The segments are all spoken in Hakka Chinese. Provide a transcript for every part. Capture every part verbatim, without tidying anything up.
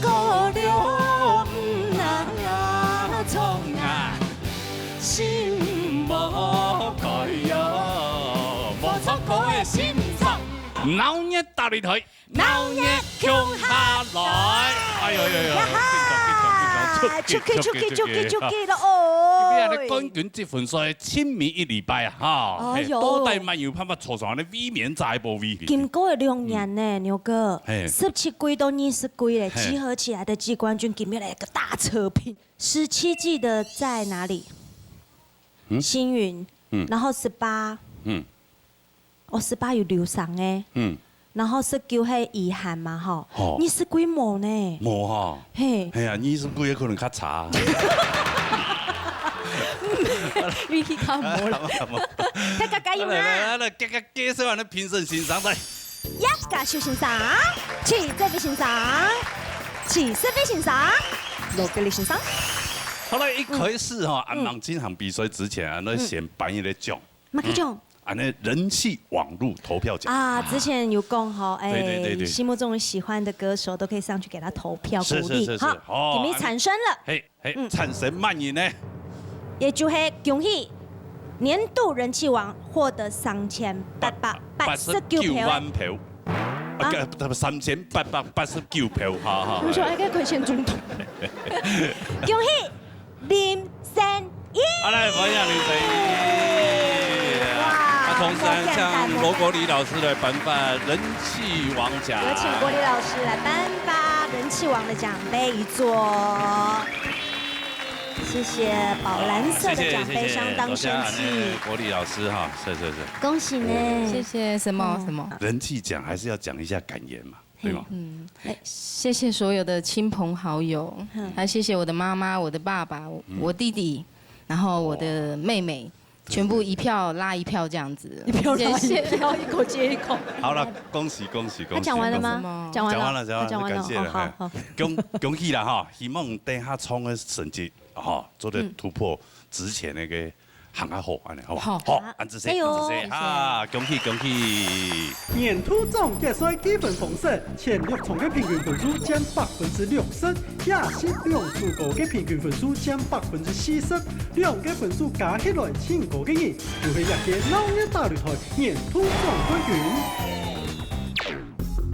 姑娘啊，唱啊，心无改哟，无错过的心肠。闹热大擂台，闹热共下来。哎呦呦呦，呀哈！緊張，緊張，緊張，出去，出去，出去，出去，出去了哦。今日个冠军积分赛，沉迷一禮拜啊，哈，哦哟。嘿，到底有無辦法坐上个衛冕者个寶位？經過兩年呢，牛哥，嘿。十七季到二十季咧，嘿。集合起來的季冠軍，今日來一個大扯平。十七季的在哪裡？嗯？星雲，嗯。然後十八，嗯。哦，十八有流傷欸。嗯。然後十九係遺憾嘛，吼。哦。二十季無呢。無哈。嘿。係啊，二十季也可能較差。運氣較無了。大家加油啦！來，來，來，來，加，加，加，所有的評審先生在。一个小先生，七十位先生，七十位先生，六个李先生。好了，一開始哈，嗯。俺們進行比賽之前啊，那先頒一个獎。嗯。麼个獎？嗯。俺的人氣網路投票獎。啊，之前有講吼，哎，對，對，對，對。心目中喜歡的歌手都可以上去給他投票鼓勵，是，是，是，是。哈，哦，今日產生了。嘿，嘿，嗯。產生麼人呢？也就係恭喜年度人氣王獲得三千八百八十九票。八十九萬票。啊？啊，三千八百八十九票，哈，哈。我想應該可以選總統。恭喜！ 林森一。好，來，歡迎林森一。哇，啊，同時還向羅國立老師來頒發人氣王獎。有請國立老師來頒發人氣王的獎盃一座。謝謝寶藍色的獎盃，謝謝，謝謝，相當生氣。多謝，哎，國立老師哈，是，是，是。恭喜呢。謝謝，什麼，嗯。什麼？人氣獎還是要講一下感言嘛。 對嗎？嗯，哎，謝謝所有的親朋好友，嗯。還謝謝我的媽媽、我的爸爸、嗯。我弟弟，然後我的妹妹，哇。全部一票拉一票這樣子。一票拉一票，謝謝。一口接一口。好了，恭喜，恭喜，恭喜，他講完了嗎？恭喜。什麼？講完了。講完了，講完了，哦，感謝了，好，嘿。好。恭，恭喜啦哈！希望等下衝的成績，哈，做得突破之前那個 行較好，恁呢，好無？好。好，好，恁仔細，加油。恁仔細，哈，恭喜，恭喜！年度總決賽計分方式，前六場个平均分數佔百分之六十，這十兩首歌个平均分數佔百分之四十，兩个分數加起來盡高个人，就係這屆鬧熱大擂台年度總冠軍。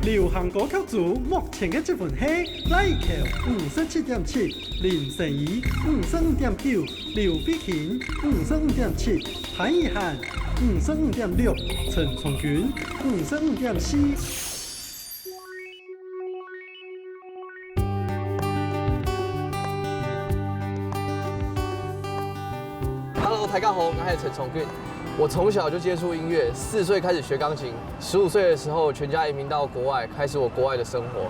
流行歌曲組目前个積分係：賴以喬五十七點七，林森一五十五點九，劉慧卿五十五點七，潘以涵五十五點六，陳松君五十五點四。 Hello，大家好，我係陳松君。我從小就接觸音樂，四歲開始學鋼琴，十五歲的時候全家移民到國外，開始我國外的生活。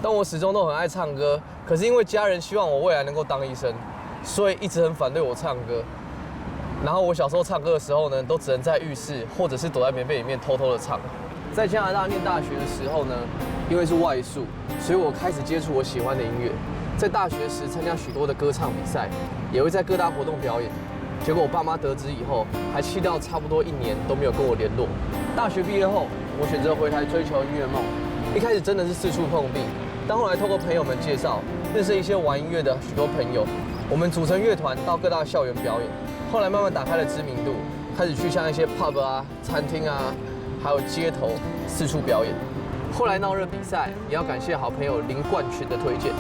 但我始終都很愛唱歌，可是因為家人希望我未來能夠當醫生，所以一直很反對我唱歌。然後我小時候唱歌的時候呢，都只能在浴室或者是躲在棉被裡面偷偷的唱。在加拿大念大學的時候呢，因為是外宿，所以我開始接觸我喜歡的音樂。在大學時參加許多的歌唱比賽，也會在各大活動表演。結果我爸媽得知以後，還氣到差不多一年都沒有跟我聯絡。大學畢業後，我選擇回台追求音樂夢。一開始真的是四處碰壁，但後來透過朋友們介紹，認識一些玩音樂的許多朋友，我們組成樂團到各大校園表演。後來慢慢打開了知名度，開始去像一些 pub 啊、餐廳啊，還有街頭四處表演。後來鬧熱比賽也要感謝好朋友林冠群的推薦，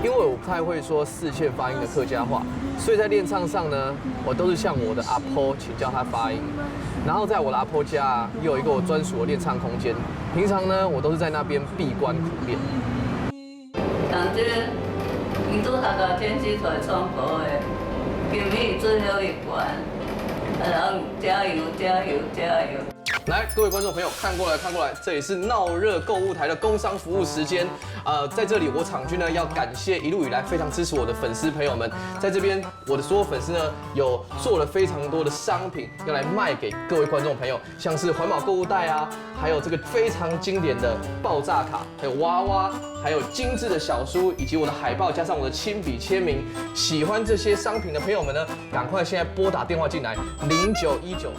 因為我不太會說四縣發音的客家話，所以在練唱上呢，我都是向我的阿婆請教她發音。然後在我的阿婆家啊，也有一個我專屬的練唱空間，平常呢，我都是在那邊閉關苦練。 感覺你都大家天氣出來唱歌的，今日最後一關，然後加油加油加油！來，各位觀眾朋友，看過來看過來，這裡是鬧熱購物台的工商服務時間。呃，在這裡，我場君呢要感謝一路以來非常支持我的粉絲朋友們，在這邊我的所有粉絲呢有做了非常多的商品要來賣給各位觀眾朋友，像是環保購物袋啊，還有這個非常經典的爆炸卡，還有娃娃，還有精緻的小書，以及我的海報，加上我的親筆簽名。喜歡這些商品的朋友們呢，趕快現在撥打電話進來，零九一九。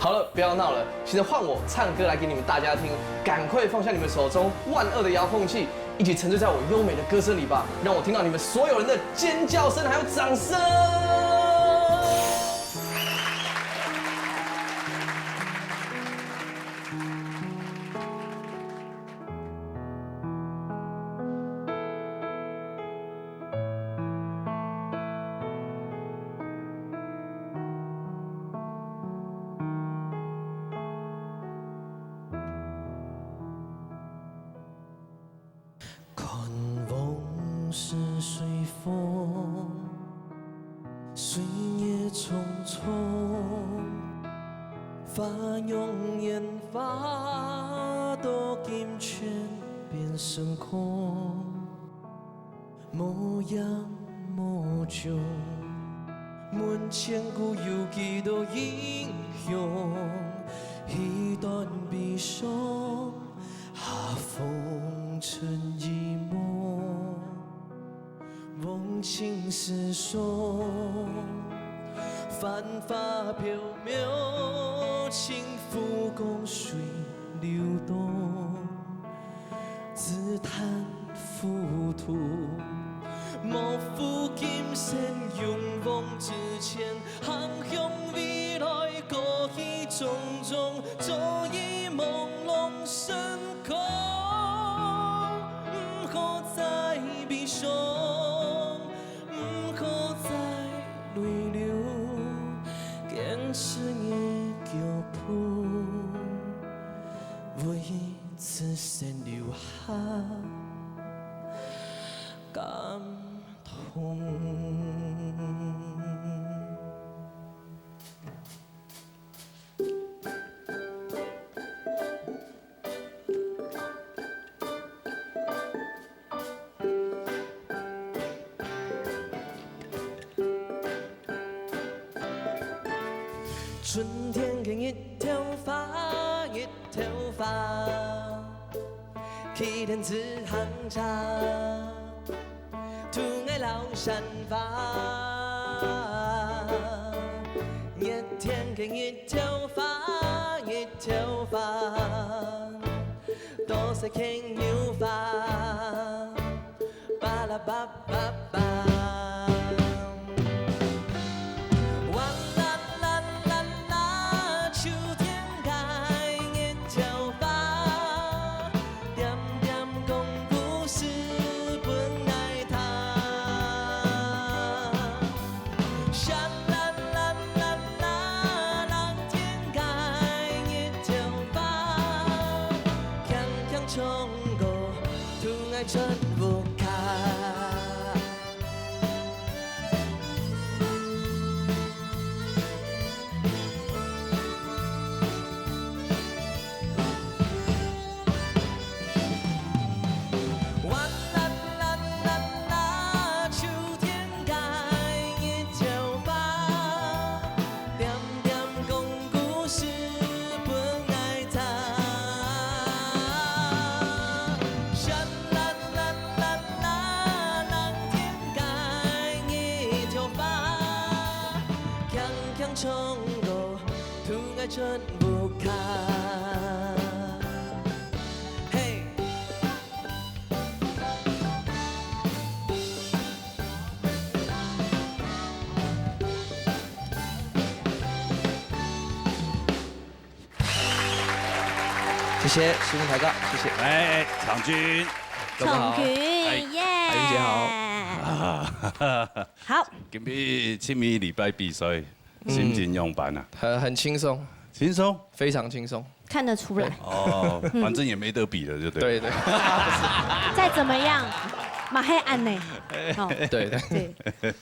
好了，不要闹了，现在换我唱歌来给你们大家听，赶快放下你们手中万恶的遥控器，一起沉醉在我优美的歌声里吧，让我听到你们所有人的尖叫声还有掌声。看往事随风，岁月匆匆，花容年华都金钱变成空。 无影无踪，问千古有几多英雄？一段悲伤，寒风成一梦。忘情似松，繁华飘渺，清风江水流动。 自叹糊涂，莫负今生勇往直前，航向未来，过去种种，早已朦胧成空。毋好再悲伤，毋好再泪流，坚持你脚步，为 此生留下感动。春天个日头花，日头花，去天池行茶，渡我老山花。热天个日头花，日头花，多谢牵牛花。 巴拉巴巴巴。哇啦啦啦啦，秋天个日头花，点点讲故事分𠊎听。沙啦啦啦啦，冷天个日头花，轻轻唱歌。 渡𠊎轉屋下。哇啦啦啦啦，秋天个日頭花，點點講故事 分𠊎聽。沙啦啦啦啦，冷天个日頭花，輕輕唱歌，渡𠊎轉屋下。嘿。 谢谢，师傅抬杠，谢谢。哎，昶君。大家好。昶君，哎，耶。海云姐好。好。今日七米礼拜比赛，嗯。心情样般啊？很，很轻松。轻松？非常轻松。看得出来。哦，反正也没得比了，就对了。对，对。再怎么样，嘛还按呢。哦。对，对。对。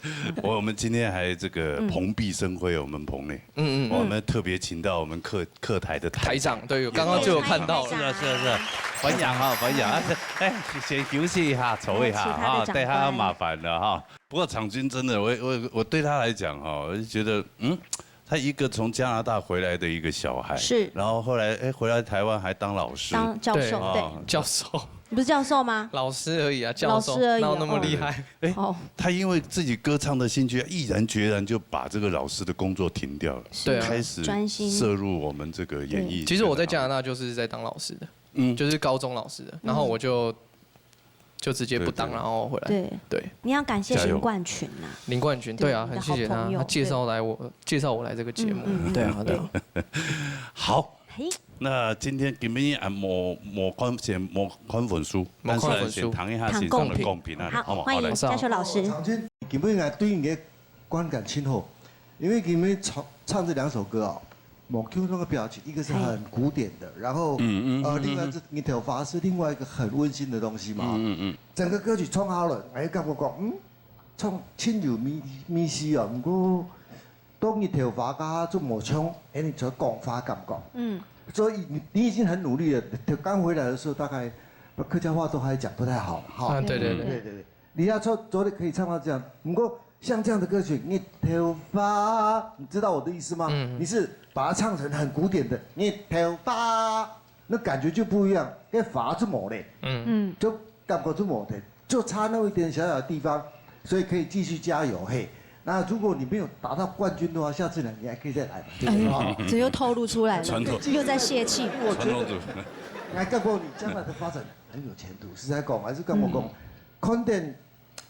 我们今天还这个蓬荜生辉，我们棚内。 嗯，嗯。我们特别请到我们客，客台的台长。台长，对，刚刚就有看到了。是啊，是啊，是啊，欢迎哈，欢迎啊。哎，先休息一下，坐一下哈，哦，其他的长官。等下麻烦了哈。不过昶君真的，我，我，我对他来讲哈，我就觉得，嗯，他一个从加拿大回来的一个小孩，是。然后后来，哎，回来台湾还当老师。当教授，对。对。哦，教授。你不是教授吗？老师而已啊，教授，老师而已哦。哪有那么厉害？哎，哦。他因为自己歌唱的兴趣，毅然决然就把这个老师的工作停掉了，是。对啊。开始专心。涉入我们这个演艺圈的行列。其实我在加拿大就是在当老师的，嗯。就是高中老师的，然后我就，就直接不当，对，对。然后回来。对。对。你要感谢加油。林冠群呐。林冠群，对啊，对，你的好朋友，很谢谢他，他介绍来我，介绍我来这个节目。嗯，嗯，嗯。对啊，对啊。好，嘿。那今天今晡日啊，無，無看，先無看分數，無看分數。但是先聽一下先生的講評啊，聽講評。好，好無？好，來。欢迎嘉修老师。场君，今晡日来对你的观感真好，因为今晡日唱，唱这两首歌啊，望秋那个表情，一个是很古典的，然后，嗯，嗯，呃，嗯，另外是你头发是另外一个很温馨的东西嘛。嗯，嗯，嗯。整个歌曲唱好了，哎，感觉讲，嗯，唱真有味，味緒啊，不过 當日頭髮甲做無像，哎，你才講話感覺。嗯。所以你，你已經很努力了。頭剛回來的時候，大概客家話都還講不太好，哈。啊，對，對，對。對，對，對。你要唱，昨天可以唱到這樣，不過像這樣的歌曲，你頭髮，你知道我的意思嗎？嗯。你是把它唱成很古典的，你頭髮，那感覺就不一樣，那發就無咧。嗯。嗯。就感覺就無咧，就差那麼一點小小的地方，所以可以繼續加油，嘿。那如果你沒有達到冠軍的話，下次呢，你還可以再來嘛，對不對？哎，這又透露出來了，傳統。又在洩氣。我覺得，傳統組。來，告訴你，將來的發展很有前途，實在講，還是跟我講，嗯。肯定，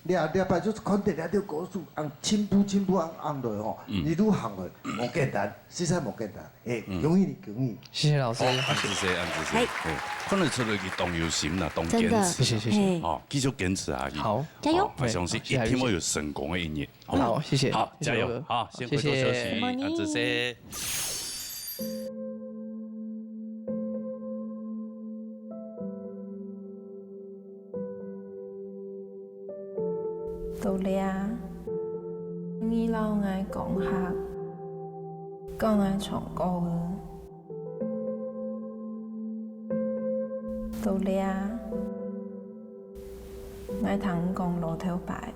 你啊，你啊，拜託，肯定你啊，這个高速，按進步，進步，按，按落吼，嗯。一路行落，無簡單，實在無簡單。 哎，嗯。恭喜你，恭喜你。謝謝老師。哦，恁仔細，恁仔細。嘿。哎，看得出來佢當有心啦，當堅持啦。真的。謝謝，謝謝。嘿。哦，繼續堅持下去。好。加油。哦，我相信一定會有成功的一日。好，謝謝。好，謝謝。加油。好，先回頭休息，謝謝。恁仔細。 到這，你摎𠊎講客，講愛唱歌。到這，𠊎聽講老頭擺。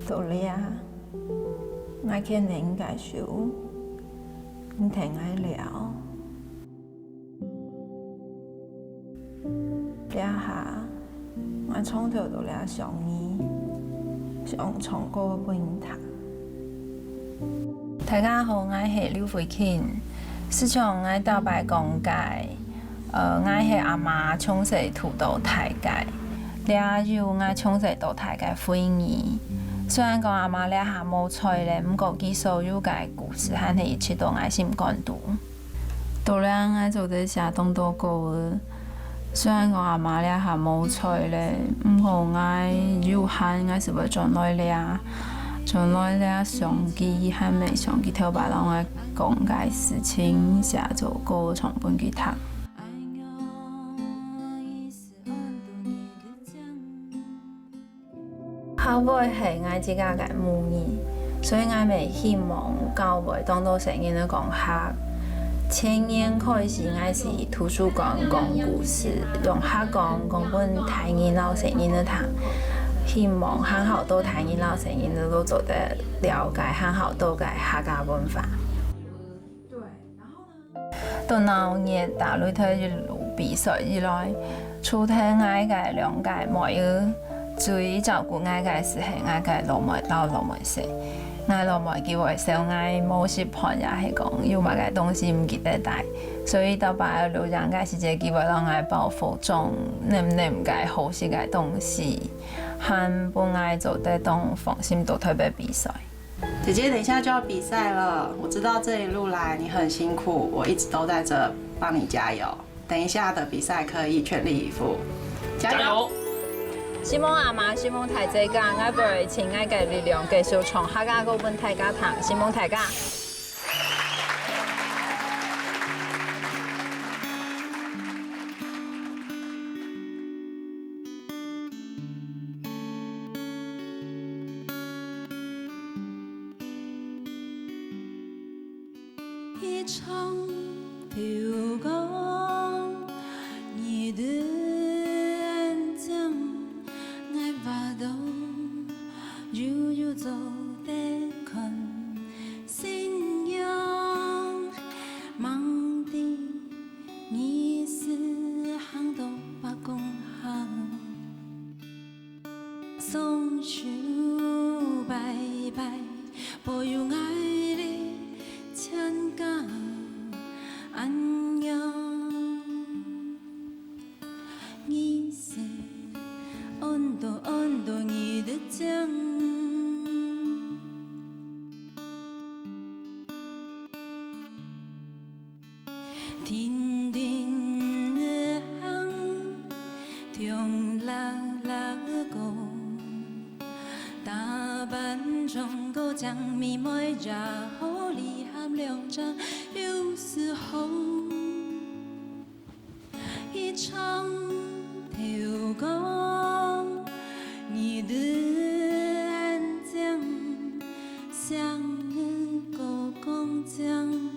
到這，𠊎牽等你个手，你聽𠊎尞。 這下，𠊎從頭到尾想你，想唱歌分你聽。大家好，𠊎係劉慧卿。就像𠊎頭擺講个，呃，𠊎係阿媽從細渡到大个，這有𠊎從細到大个回憶。雖然講阿媽這下無在咧，毋過佢所有个故事還係一直在𠊎心肝肚。 到這𠊎做得寫當多歌仔。雖然講阿媽這下無在咧，毋過𠊎有閒，𠊎就會轉來這，轉來這想佢，還會想佢頭擺摎𠊎講个事情，寫做歌唱分佢聽。 客話係𠊎自家个母語，所以𠊎乜希望教會當多細人仔講客。前年開始，𠊎係圖書館講故事，用客講，講分大人摎細人仔聽，希望還較多大人摎細人仔都做得了解還較多个客家文化。 對，然後呢？到鬧熱打擂台一路比賽以來，除忒𠊎个兩个妹仔，最照顧𠊎个就係𠊎个老妹摎老妹婿。𠊎老妹佢會笑𠊎無食飯，也係講有麼个東西毋記得帶，所以到擺錄影个時節，佢會摎𠊎包袱裝淰淰个好食个東西，還分𠊎做得當放心到台北比賽。 姐姐，等一下就要比賽了，我知道這一路來你很辛苦，我一直都在這幫你加油。等一下的比賽可以全力以赴，加油！加油！希望阿媽，希望大自家，𠊎會盡𠊎个力量繼續唱客家歌分大家聽，希望大家。 一場流光，你的眼睛，𠊎話到有有做得看，信仰，mang的意思。行到北港行，雙手拜拜，保佑𠊎俚全家安康。你是安到安到你的江。 定定行，中啦啦个讲，打扮中个将，美美呀好礼合两张，有时候一场头光，你的安静，像个光景。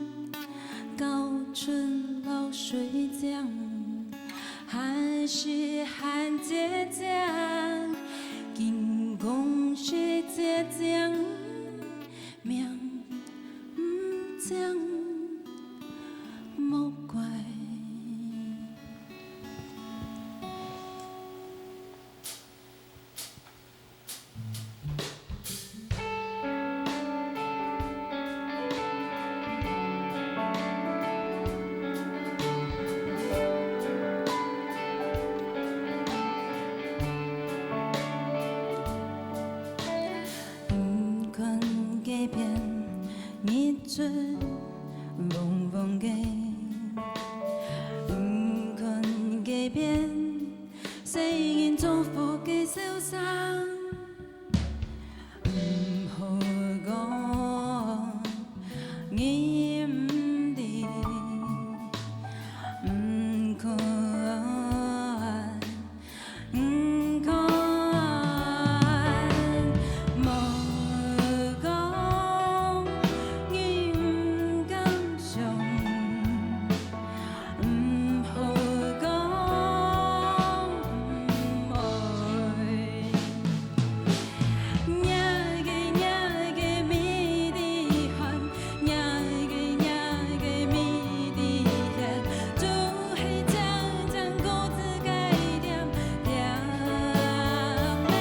高春老水江，还是很坚强，金光是坚强，命毋将莫怪。 毋管該片日出蒙蒙个，毋管該片細人做伙个受傷。 毋好講你毋知，毋管，毋管，莫講你毋敢想。 毋好講毋愛。若个若个美麗漢，若个若个美麗漢，就係將將果子該點點咧，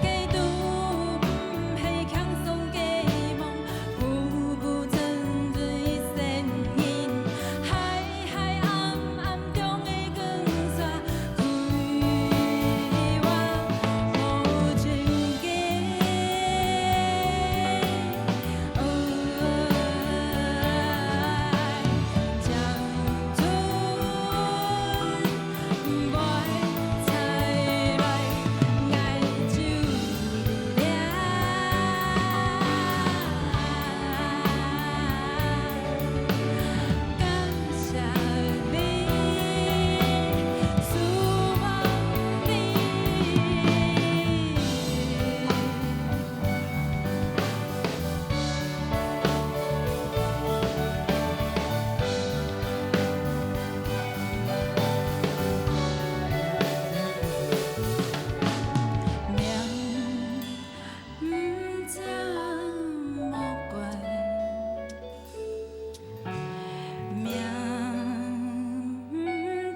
該都毋係輕鬆个夢。 步步跟隨先人，海海暗暗中的光線，開往無盡个愛。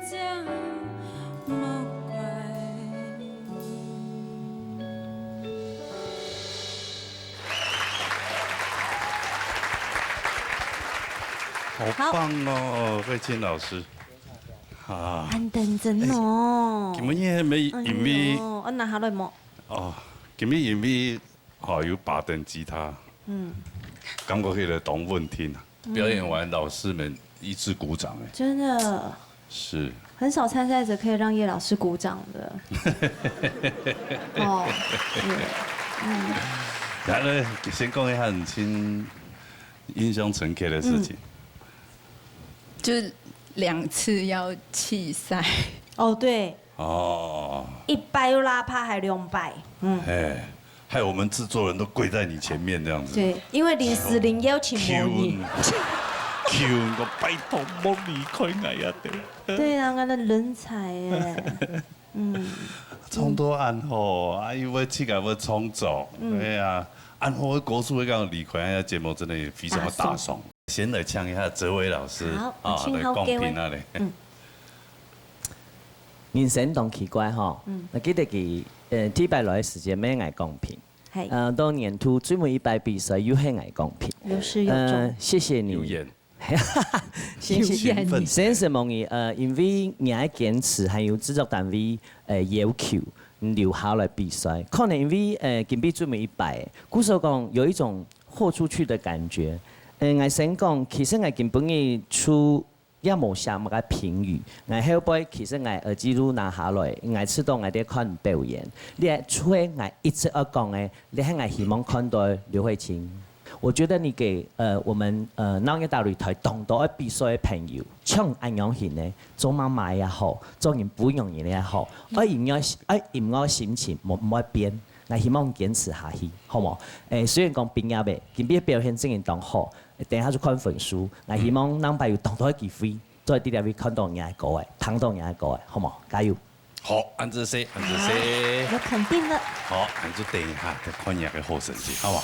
將軍好棒哦，慧清老師。啊，恁認真哦。今日係因為，哎喲，𠊎拿下來無？哦，今日因為，吼，有八電吉他，嗯。感覺起來當穩定啊。表演完，老師們一致鼓掌，哎。真的。 是。很少參賽者可以讓葉老師鼓掌的。哦，嗯，嗯。然後呢，先講一下你親印象深刻的事情。嗯。就兩次要棄賽。哦，對。哦。一擺有拉趴，還兩擺。嗯。哎，害我們製作人都跪在你前面這樣子。對，因為臨時領邀請無人。求，求，求，我拜託，莫離開𠊎啊！對。 對啊，𠊎个人才耶。嗯。唱到恁好，啊，又會自家會創作，嗯。對啊，恁好个歌手會講離開，哎呀，節目真的非常的打爽。打爽。先來請一下哲維老師，好，啊，請好，來講評啊咧。各位。嗯。人生當奇怪吼，嗯。𠊎記得佢，呃，第一擺來个時節，乜係𠊎講評。係。呃，到年頭最尾一擺比賽又係𠊎講評。有始有終。呃，謝謝你。有緣。謝謝。有緣分。先生問你，呃，因為你个堅持，還有製作單位，呃，要求，你留下來比賽。可能因為，呃，今晡最尾一擺，故所講有一種豁出去的感覺。呃，𠊎先講，其實𠊎今晡日出 也無寫麼个評語。𠊎後背其實𠊎耳機都拿下來，𠊎試著𠊎在看表演。這係𠊎一直愛講个，這係𠊎希望看著个劉慧卿。我覺得你給，呃，我們，呃，鬧熱大擂台當多愛比賽个朋友，像恁樣型个，做媽媽也好，做人不容易也好，愛音樂，愛音樂心情，毋，毋愛變。𠊎希望堅持下去，好無？誒，雖然講畢業个，今晡日表現真个當好， 等一下就看分數。𠊎希望下擺有當多个機會，做得在這位看著你个歌仔，聽著你个歌仔，好無？加油！好，恁仔細，恁仔細。有肯定了。好，恁就等一下再看你个好成績，好無？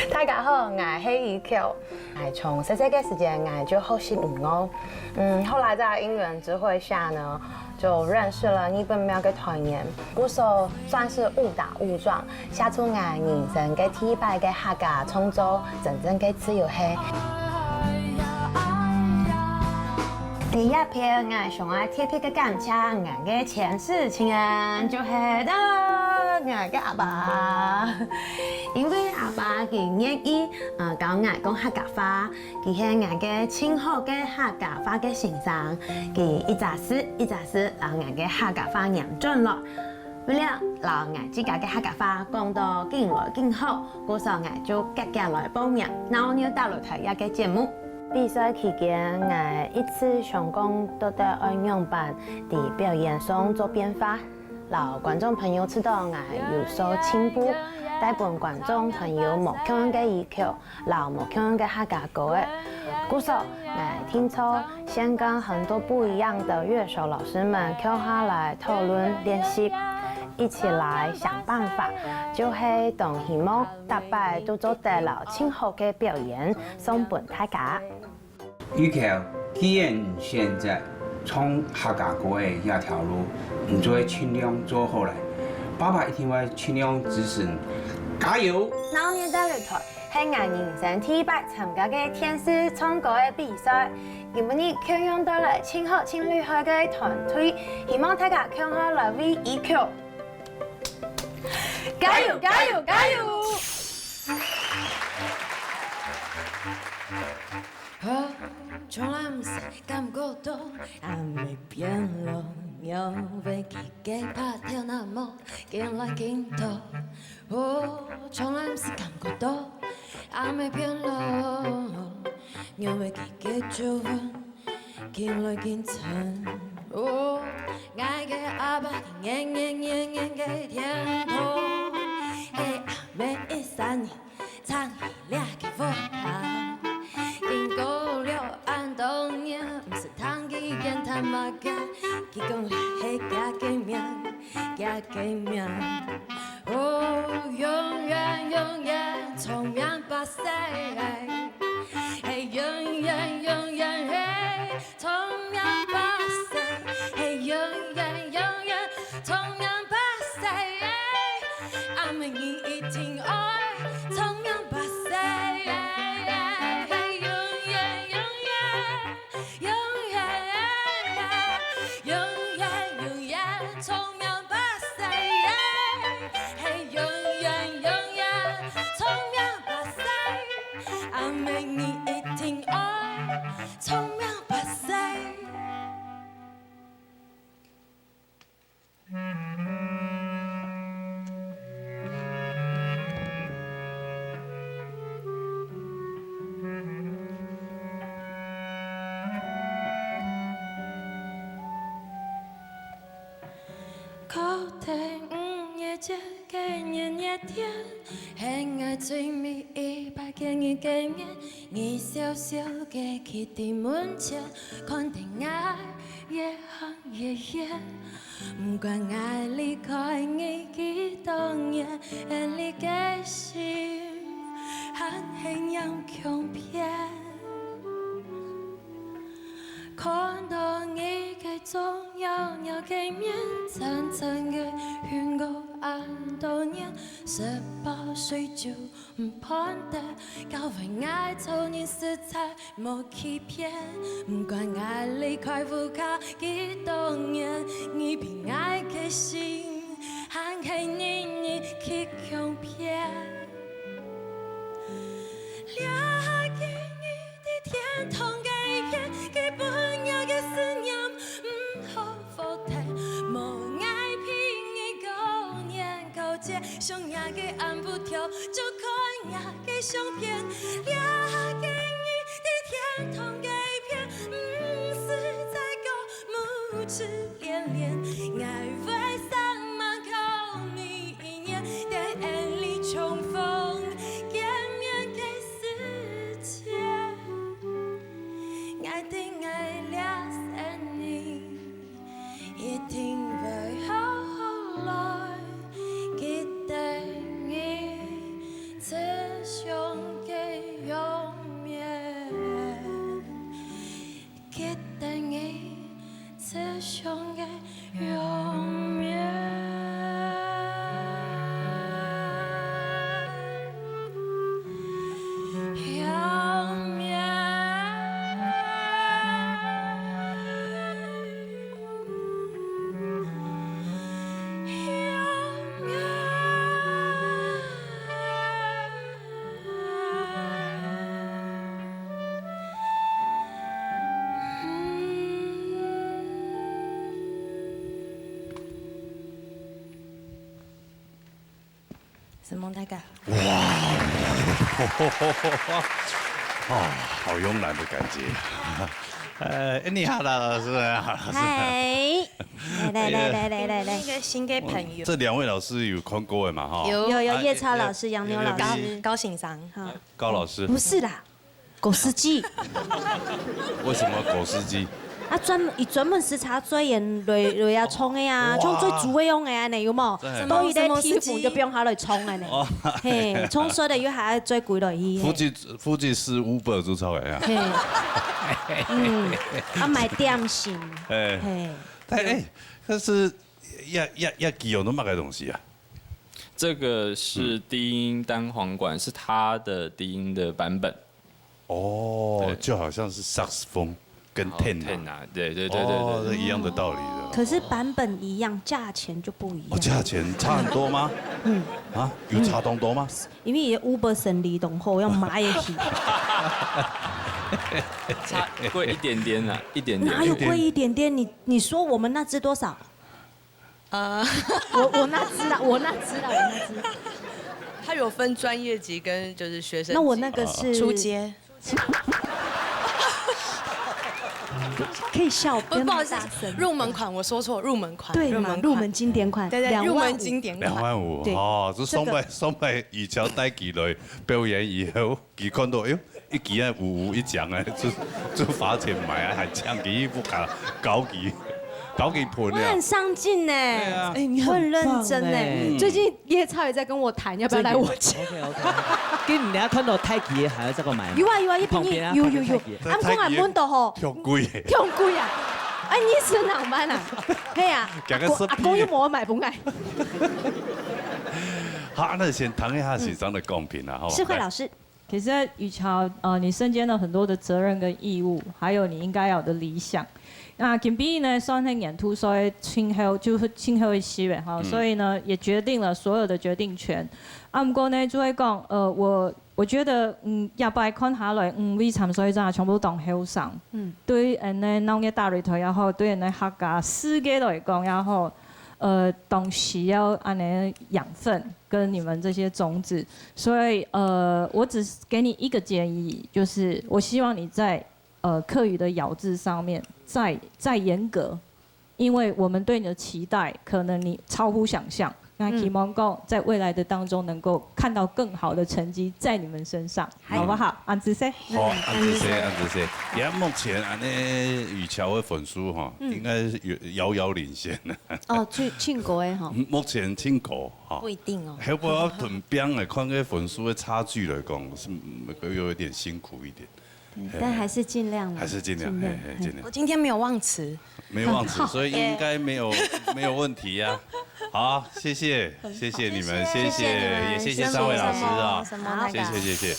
大家好，𠊎係依喬。 𠊎從細細个時節，𠊎就學習音樂。嗯，後來在因緣際會下呢，就認識了日本廟个團員，故所算是誤打誤撞，寫出𠊎人生个第一擺个客家創作，真正个自由係。第一篇𠊎想愛特別个感謝𠊎个前世情人，就係到𠊎个阿爸。因為阿爸佢願意，呃，教𠊎講客家話， 佢係𠊎个盡好个客家話个先生，佢一隻字一隻字摎𠊎个客家話唸轉來。為了摎𠊎自家个客家話講到緊來緊好，故所𠊎就遽遽來報名鬧熱大擂台這个節目。比賽期間，𠊎一直想講到底愛仰般在表演上做變化， 摎觀眾朋友知著𠊎有所進步，帶分觀眾朋友無共樣个要求，摎無共樣个客家歌仔。故所，𠊎定著先跟很多不一樣的樂手老師們共下來討論練習，一起來想辦法，就係當希望逐擺都做得摎盡好个表演送分大家。 依喬，既然你選擇唱客家歌仔這條路，你就愛盡量做好來。爸爸一定會盡量支持你，加油！鬧熱大擂台係𠊎人生第一擺參加个電視唱歌个比賽，今晡日共樣帶來盡好盡厲害个團隊，希望大家共下來為依喬加油，加油，加油！ 從來毋識感覺到，還未變老，若會記得白頭那麼緊來緊多。哦，從來毋識感覺到，還未變老，若會記得皺紋，緊來緊長。哦，𠊎个阿爸年年年年个天堂，係阿姆一儕人。 唱起這个歌啊，經過了恁多年，毋識聽佢言談麼个，佢講這係佢个名，佢个名。哦，永遠永遠長命百歲，係永遠永遠係長命百歲，係永遠永遠長命百歲。 阿姆你一定愛長命百歲，永遠永遠，永遠永遠，永遠永遠長命百歲，係永遠永遠長命百歲。阿姆天，喊𠊎最尾一擺見你个面，你笑笑个企在門前，看得𠊎越行越遠。毋管𠊎離開你幾多年，你个心還係恁強烈。 看到你个左搖搖个面，層層个雲霧恁多年，食飽睡就毋盼得，教會𠊎做人實在無欺騙。毋管𠊎離開屋下幾多年，你比𠊎个心還係日日去強騙。 這下个你在天堂个一片，佢分你个思念毋好否定，無𠊎陪你過年過節，想你个暗晡頭，就看你个相片。這下个你在天堂个一片，毋使再過目珠 連連，𠊎會煞猛靠你一年，等𠊎你重逢見面个時節，𠊎知𠊎這生人一定會好好來記得你慈祥个容面。 記得你慈祥个容面。容面。 承蒙大家。哇！哦，好慵懒的感觉。呃，你好啦，老师，好，老师。嗨，来来来来来来来。一个新的朋友。这两位老师有看过的嘛？哈。有有有，啊，叶超老师、杨牛老师。高先生。好。高老师。不是啦，狗司机。为什么狗司机？啊，专门，伊专门是查最远来来啊冲的啊，哇。像最主要用的安尼有无？对。到伊个地方就不用下来冲安尼。哦。嘿，冲煞了又还要再归落去。附近，附近是 Uber 就超哎呀。嘿。嗯，啊，买点心。哎。嘿。哎，哎，可是要，要，要寄用到么个东西啊？这个是低音单簧管，是他的低音的版本。哦，对。就好像是萨克斯风跟 tenor。哦，tenor，对，对，对，对，哦，对。这一样的道理了。可是版本一样，价钱就不一样。哦，价钱差很多吗？嗯。啊，有差当多吗？因为伊个 Uber 生理当好，要买得起。差贵一点点啦，一点点。哪有贵一点点？你，你说我们那支多少？ 呃，我，我那支啦，我那支啦，我那支。它有分专业级跟就是学生级。那我那个是初阶。可以笑，不，不好意思，不用那么大声。入门款，我说错，入门款，对嘛，入门款。入门经典款，对，对，两万五。入门经典款。两万五，对，哦，就上摆，这个上摆雨乔带起来表演以后， 佢看到，哎哟，一支啊，有，有一张啊，就，就花钱买啊，还抢佢一副卡，搞佢，搞佢喷啊。我很上进呢，对啊。哎，你很棒哎。我很认真呢。最近叶超也在跟我谈，要不要来我家？OK，OK，OK。跟你等下看到太极还要再给我买吗？有啊，有啊，一边旁边啊，有，有，有。旁边太极。啊，毋过俺问到吼，太极，忒贵。忒贵啊！哎，你是哪班啊？嘿啊，讲个阿公，阿公又没有买分我。好，那先谈一下先生的公平啊，好吧？世慧老师。 其实雨乔，呃，你身兼了很多的责任跟义务，还有你应该有的理想。那今晡日呢，算是年度，所以今后，就是今后一期了哈，嗯。所以呢，也决定了所有的决定权。啊，不过呢，就会讲，呃，我，我觉得，嗯，下摆看下来，嗯，为参赛者全部当后生。嗯。对，嗯，呢，农业大擂台也好，对，呢，客家世界来讲也好，呃，当需要安尼养分。 跟你们这些种子。所以，呃，我只是给你一个建议，就是我希望你在，呃，客语的咬字上面再，再严格，因为我们对你的期待，可能你超乎想象。那希望講在未來的當中能夠看到更好的成績在你們身上，好不好？恁仔細。好，恁仔細，恁仔細。也目前恁呢，雨喬个分數哈，應該是有遙遙領先的。哦，最，最高的哈。目前最高哈。不一定哦。後尾要同邊个看个分數的差距來講，是，嗯，有一點辛苦一點。 但還是盡量啦。還是盡量，盡量，嘿，嘿，盡量。我今天沒有忘詞。沒忘詞，所以應該沒有，沒有問題啊。好，謝謝，謝謝你們，謝謝，謝謝你們，也謝謝三位老師啊，辛苦了。什麼，什麼那個。謝謝，謝謝。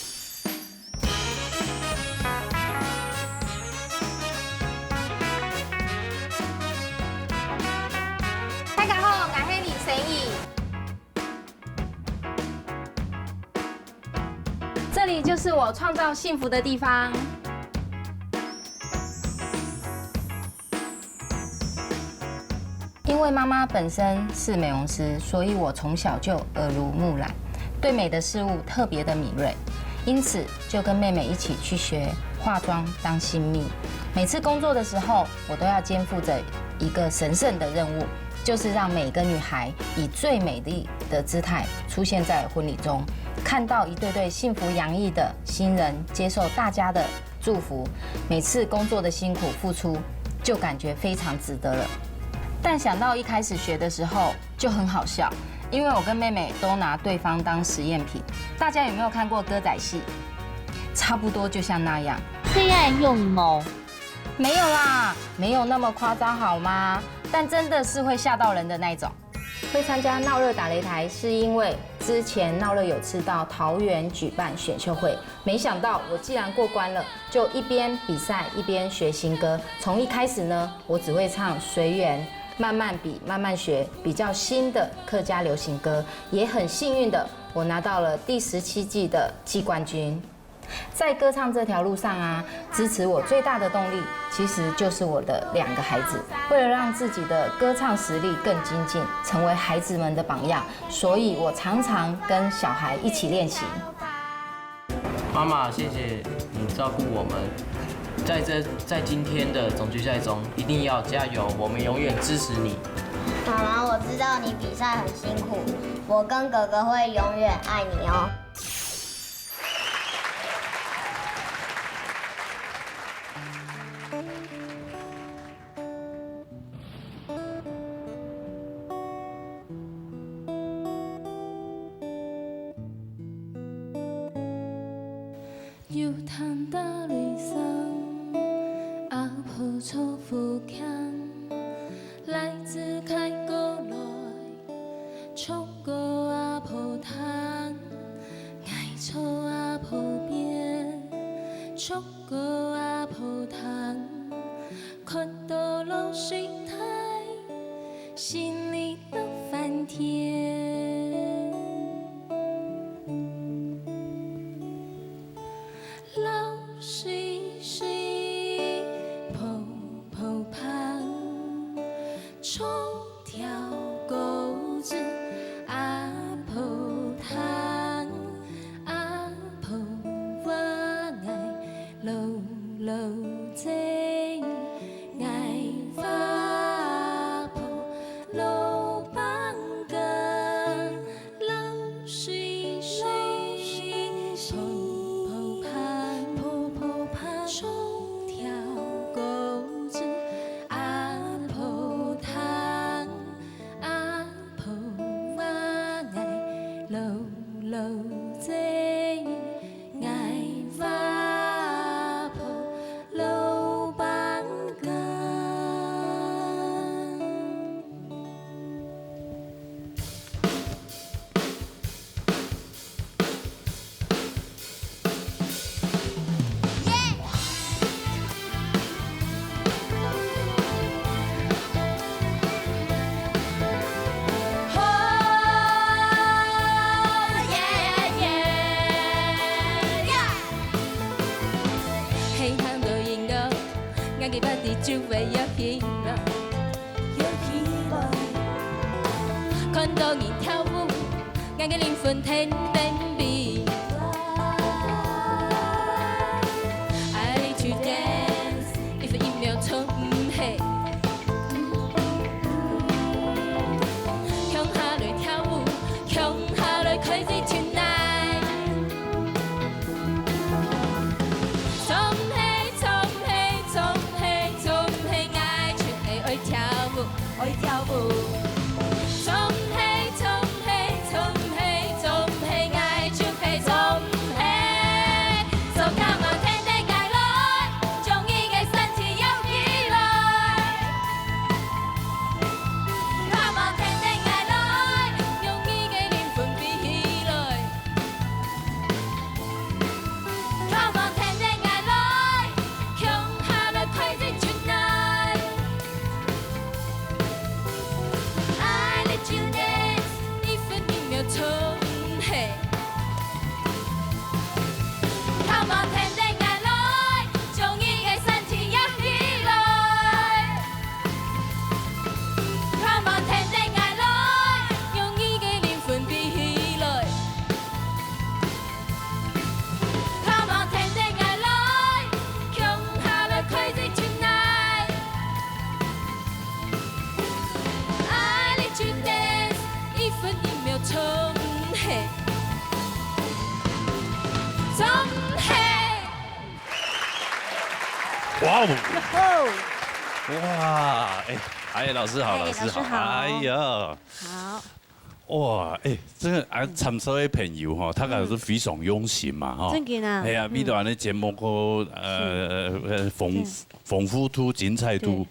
大家好，𠊎係李心怡。 這裡就是我創造幸福的地方。因為媽媽本身是美容師，所以我從小就耳濡目染，對美的事物特別的敏銳，因此就跟妹妹一起去學化妝當新秘。每次工作的時候，我都要肩負著一個神聖的任務，就是讓每個女孩以最美麗的姿態出現在婚禮中，看到一對對幸福洋溢的新人接受大家的祝福，每次工作的辛苦付出，就感覺非常值得了。但想到一開始學的時候就很好笑，因為我跟妹妹都拿對方當實驗品。大家有沒有看過歌仔戲？差不多就像那樣。黑暗用腦。 沒有啦，沒有那麼誇張好嗎？但真的是會嚇到人的那一種。會參加鬧熱打擂台，是因為之前鬧熱有次到桃園舉辦選秀會，沒想到我竟然過關了，就一邊比賽一邊學新歌。從一開始呢，我只會唱《隨緣》、《慢慢比》、《慢慢學》，比較新的客家流行歌，也很幸運的，我拿到了第十七季的季冠軍。 在歌唱這條路上啊，支持我最大的動力，其實就是我的兩個孩子。為了讓自己的歌唱實力更精進，成為孩子們的榜樣，所以我常常跟小孩一起練習。媽媽，謝謝你照顧我們，在這，在今天的總決賽中，一定要加油，我們永遠支持你。媽媽，我知道你比賽很辛苦，我跟哥哥會永遠愛你哦。 有聽到雷聲，阿婆坐福慶，來自開過來，坐過阿婆廳，𠊎坐阿婆邊，坐過阿婆廳，看到老水大，心裡都翻天。 老水水，泡泡泡，沖掉果子，阿婆糖，阿婆話，𠊎老老精，𠊎話婆老板根。 老水水，泡泡泡，泡泡泡，沖掉果子，阿婆糖，阿婆話，𠊎老老精，𠊎話婆老板根。 有希望。看到你跳舞，𠊎个靈魂天邊飛。I need to dance，一分一秒從毋係。共下來跳舞哇哦！哇，哎，哎，老师好，哎，老师好，老师好。哎呀，好。哇，哎，这个啊，参赛的朋友哈，大家都是非常用心嘛，哈。真的啊。哎呀，嗯。为了咱的节目个，呃，呃，丰，是。丰富度、精彩度，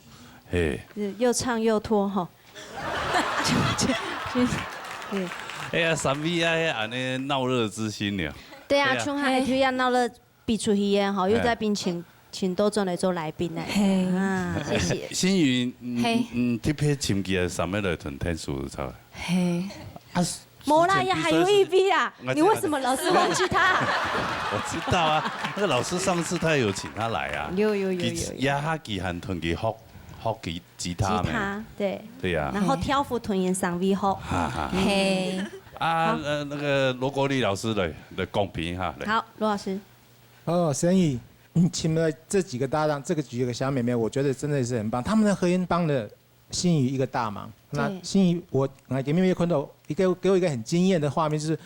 嘿。是，又唱又拖哈。对。哎呀，三位啊，恁呢闹热之心了。对啊，对啊。像下个月闹热 比出去个吼，又在边请，请多转来做来宾呢。嘿。啊，谢谢。新宇，嗯，嘿。嗯，特别请几个三妹来同天使唱。嘿。啊，无啦，也还有一位啊，你为什么老是忘记他？我知道啊，那个老师上次他有请他来啊。有，有，有，有，有。其实呀，他其实很同佢学，学吉，吉他没？吉他，对。对呀。然后挑夫同人三位学。哈哈。嘿。啊，好。呃，那个罗国立老师来，来公平哈，来。好，罗老师。 哦，沈宇，嗯，请了这几个搭档，这个几个小妹妹，我觉得真的是很棒。她们的合音帮了新宇一个大忙。那对。新宇，我，我给妹妹看到一个，给我一个很惊艳的画面，就是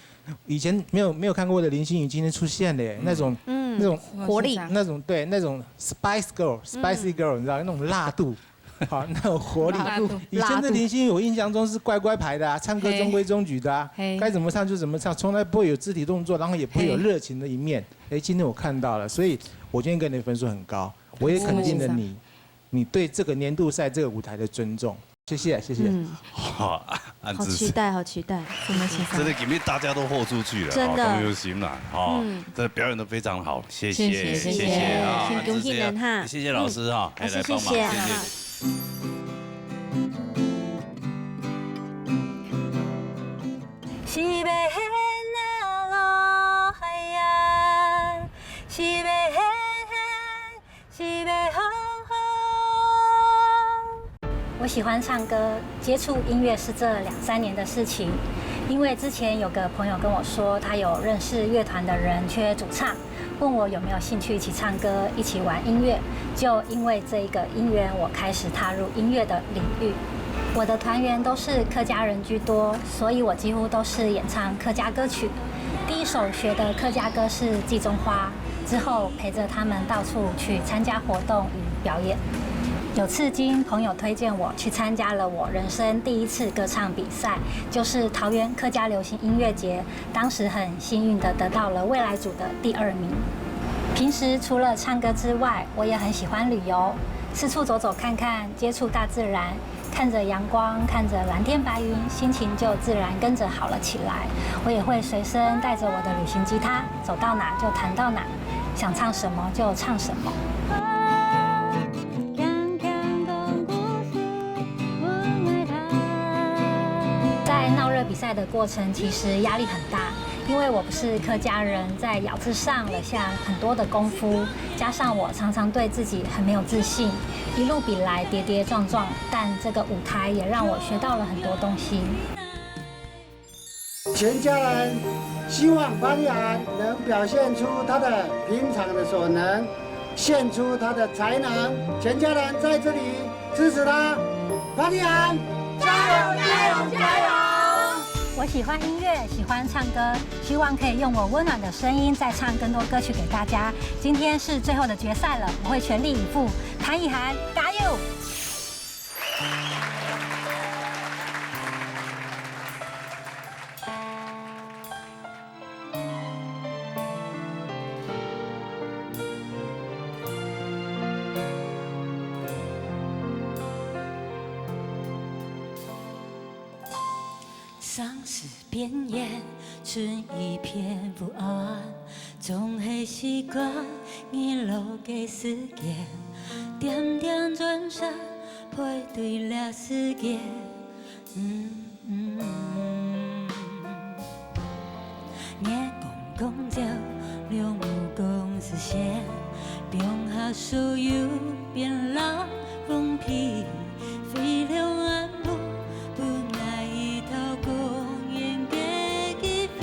以前没有，没有看过的林心如今天出现了耶，嗯。那种，嗯。那种活力。那种，对，那种Spice Girl，Spicy Girl，嗯。你知道，那种辣度。 好，那有活力。辣度。以前的林心如，我印象中是乖乖牌的啊，唱歌中规中矩的啊，嘿。该怎么唱就怎么唱，从来不会有肢体动作，然后也不会有热情的一面。嘿。哎，今天我看到了，所以我今天给你的分数很高，我也肯定了你，哦。你对这个年度赛这个舞台的尊重。谢谢，谢谢。嗯。好，啊，好期待，好期待。真的，今天大家都豁出去了，真的。哦，都有心了，哦，嗯。这表演得非常好，谢谢，谢谢，谢谢，谢谢啊，先恭喜人哈。谢谢老师哈，嗯。还来帮忙，谢谢，谢谢。谢谢。 是要行啊路海沿，是要行行，是要风风。我喜欢唱歌，接触音乐是这两三年的事情。因为之前有个朋友跟我说，他有认识乐团的人缺主唱， 问我有没有兴趣一起唱歌，一起玩音乐。就因为这一个因缘，我开始踏入音乐的领域。我的团员都是客家人居多，所以我几乎都是演唱客家歌曲。第一首学的客家歌是《髻鬃花》，之后陪着他们到处去参加活动与表演。有次经朋友推荐，我去参加了我人生第一次歌唱比赛，就是桃园客家流行音乐节。 当时很幸运地得到了未来组的第二名。平时除了唱歌之外，我也很喜欢旅游，四处走走看看，接触大自然，看着阳光，看着蓝天白云，心情就自然跟着好了起来。我也会随身带着我的旅行吉他，走到哪就弹到哪，想唱什么就唱什么。 在闹热比赛的过程，其实压力很大，因为我不是客家人，在咬字上了下很多的功夫，加上我常常对自己很没有自信，一路比来跌跌撞撞，但这个舞台也让我学到了很多东西。 全家人希望巴利安能表现出他的平常的所能，献出他的才能。全家人在这里支持他，巴利安，加油，加油，加油！我喜欢音乐，喜欢唱歌，希望可以用我温暖的声音再唱更多歌曲给大家。今天是最后的决赛了，我会全力以赴。潘意涵，加油！ 山势边缘，存一片不安，总系习惯日落个时间，点点转身，背对了世界。嗯，嗯。月光光照，亮目光视线，放下所有，变冷风披。 飞流暗路，不爱一条公园个机会。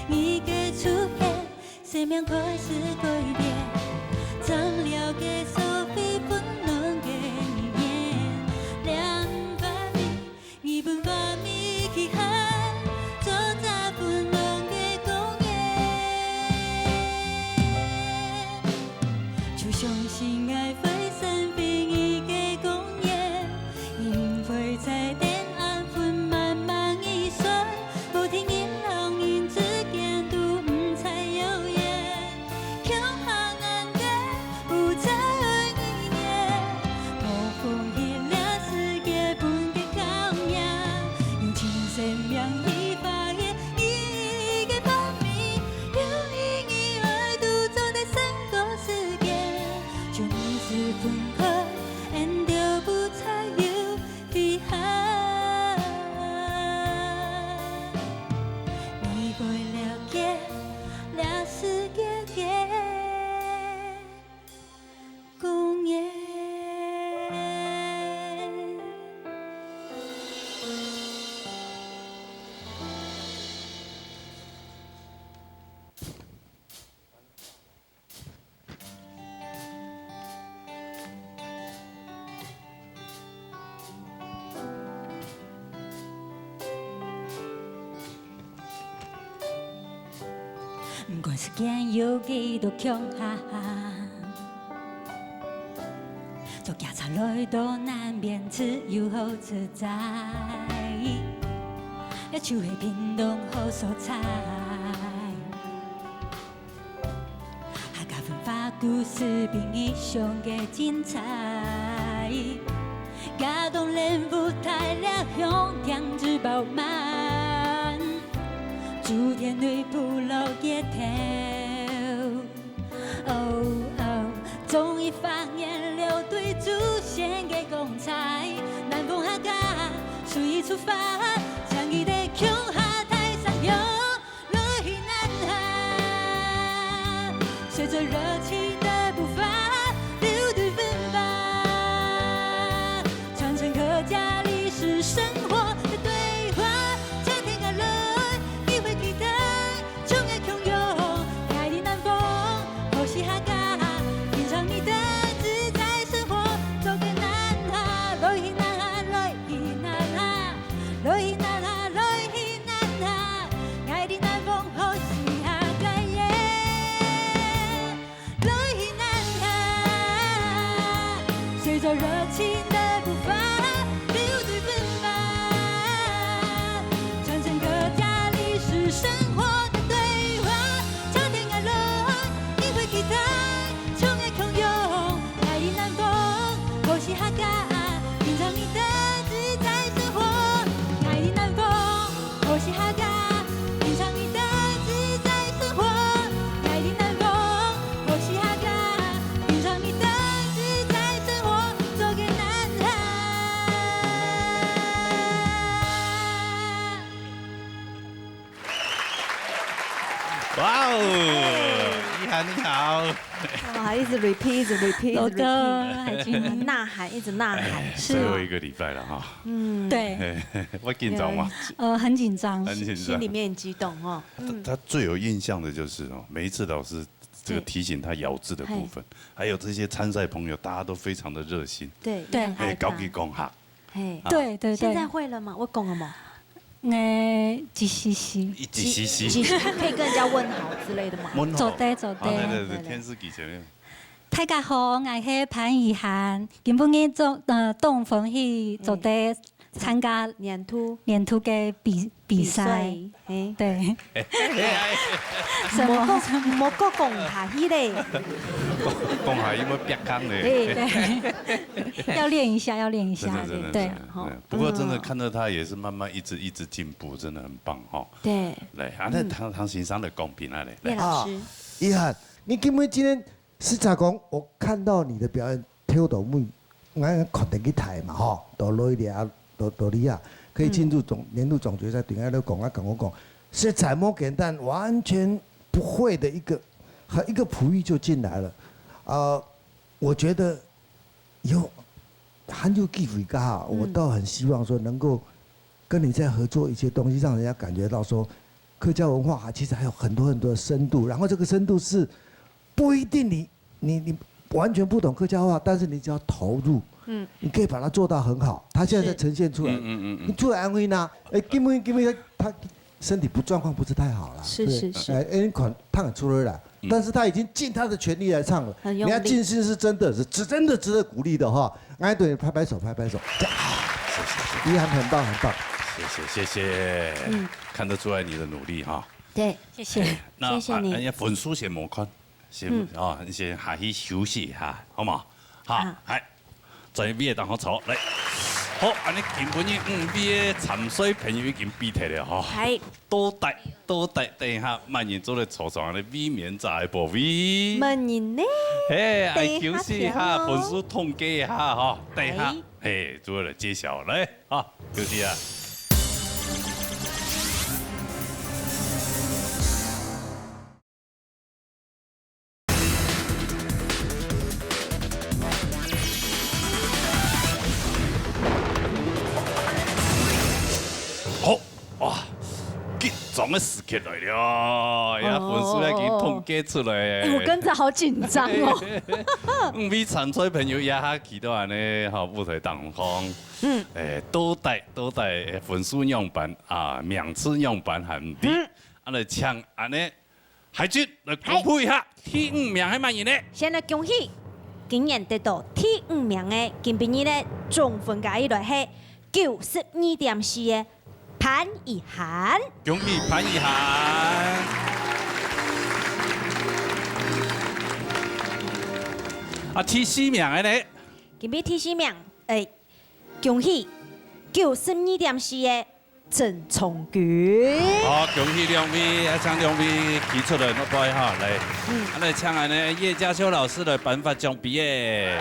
你个出现，生命开始改变，张了个所谓温暖个语言，两百米，你不把米去喊，做在温暖个公园。相信愛會成為你个光源，因為在等安分茫茫一生，無定因老人之間都毋再有緣。共下眼界，不再愛語言，無風雨這世界分个考驗，用盡生命去發現意義个方面，有意義愛都做得勝過世界。 就你是分開，俺都不再有遺憾。你會了解，這世界个公園。 毋管時間有幾多長，坐夜叉來到南邊，自由好自在，也就係屏東好所在。 客家文化故事比你想个精彩。亞東蓮霧台，烈陽天之飽滿，竹田內部落日頭。哦哦，終於發現了對祖先个光彩。南方客家，隨意出發，將你的共下大山腰。 來去南下，隨著熱情的步伐，流對文化，傳承客家歷史生活的對話。秋天到來，你會期待，像𠊎共樣，愛你南方，好惜客家，品嚐你的自在生活，走遍南下，來去南下，來去南下。 來去南下，來去南下，𠊎的南方好惜客家耶。來去南下，隨著熱情的步伐，流對文化，傳承客家歷史生活的對話。秋天到來，你會期待，像𠊎共樣，愛你南方，好惜客家，品嚐你的自在生活。 愛你南方，好惜客家，品嚐你的自在生活。愛你南方，好惜客家，品嚐你的自在生活。走遍南下。 哇哦，哎。依涵你好。哇，一直repeat，一直repeat，一直repeat。老哥，海军。呐喊，一直呐喊。哎，是啊。最後一個禮拜了哈。嗯。對。哎，會緊張嗎？呃，很緊張。很緊張。心裡面很激動哦。他，他最有印象的就是哦，每一次老師這個提醒他咬字的部分，還有這些參賽朋友，大家都非常的熱心。對，對。也很害怕。哎，教佢講客。 嘿。啊。對，對，對。現在會了嗎？會講了嗎？呃，一絲絲。一絲絲。一絲，可以跟人家問好之類的嗎？問好。做得，做得。啊，對，對，對，對。電視機前面。大家好，𠊎係潘依涵，今晡日做，呃，當歡喜做得參加年度。年度个比，比賽。比賽。 嘿。對。什麼？莫講，莫講講客語咧。講客語會變康咧。嘿。對。要練一下，要練一下。真的，真的，對。真的，好。對。不過真的看到他也是慢慢一直，一直進步，真的很棒哈。對。來，啊，那唐，唐先生來講評啊咧，來。葉老師。啊，依涵，你今晡日今天 實在講，我看到你的表演，跳到尾，𠊎確定去睇嘛吼，到落去啊，到，到你啊，可以進入總，年度總決賽，對𠊎來講，啊，跟我講，實在無簡單，完全不會的一個，很，一個璞玉就進來了。呃，我覺得以後還有機會个哈，我倒很希望說能夠跟你再合作一些東西，讓人家感覺到說，客家文化還，其實還有很多很多的深度，然後這個深度是不一定你 你，你完全不懂客家話，但是你只要投入，嗯。你可以把它做到很好。它現在在呈現出來，嗯，嗯，嗯，嗯。你出來安慰他，哎，根本，根本他身體不，狀況不是太好啦，是，對不對？是，是。哎，哎，你看，他很出来了，但是他已经尽他的全力来唱了。很用力。人家静心是真的是，是真的值得鼓励的哈。哎，对，拍拍手，拍拍手，这样。谢谢，谢谢。依涵很棒，很棒。谢谢，谢谢。嗯。看得出来你的努力哈。对。谢谢。那，谢谢你。啊，人家分数先莫看，先，嗯。哦，你先下去休息一下，好吗？好，好。来。 在位个當好坐，來。好，恁呢今晡日五位个參賽朋友已經比忒了吼。係。到底，到底，等一下，麼人做得坐上恁呢衛冕者个寶位？麼人呢？嘿，愛等一下休息一下，聽哦。分數統計一下吼，等一下，係。嘿，做得揭曉，來，好，休息啊。 好，哇，緊張个時刻來了，呀，分數已經統計出來。哎，我跟著好緊張哦。五位參賽朋友這下企到恁呢，吼，舞台當中。嗯。哎，到底，到底分數仰般啊，名次仰般還毋知。嗯。恁呢請恁呢 海軍來公布一下，第五名係麼人呢？先來恭喜今年得到第五名个，今晡日个總分加起來係九十二點四个潘以涵。恭喜潘以涵！啊，第四名个呢？今晡日第四名，誒，恭喜九十二點四个 鄭長君。好，恭喜兩位，啊，請兩位企出來，好不好哈？來，嗯。啊，來請恁呢葉嘉修老師來頒發獎杯耶。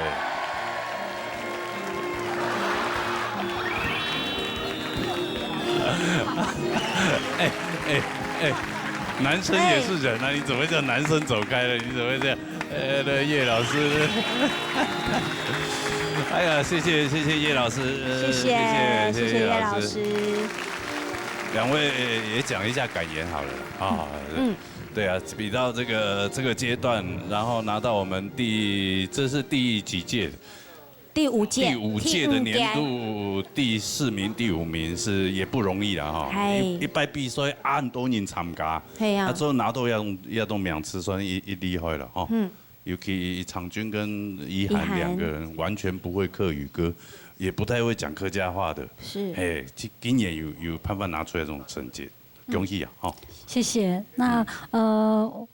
哎，哎，哎，男生也是人啊，你怎麼會叫男生走開了？你怎麼會這樣？ 呃，對，葉老師。哎呀，謝謝，謝謝葉老師，謝謝，謝謝，謝謝葉老師。謝謝葉老師。兩位也講一下感言好了啊。嗯。對啊，比到這個，這個階段，然後拿到我們第，這是第幾屆？ 第五屆，第五屆的年度第四名、第五名是也不容易啦，哈。係。一，一擺比賽恁多人參加，係啊。啊，最後拿到這種，這種名次算一，一厲害了，哈。嗯。尤其長君跟以涵兩個人完全不會客語歌，也不太會講客家話的。是。嘿，竟，竟然有，有辦法拿出來這種成績，恭喜啊，哈。謝謝。那，嗯。呃，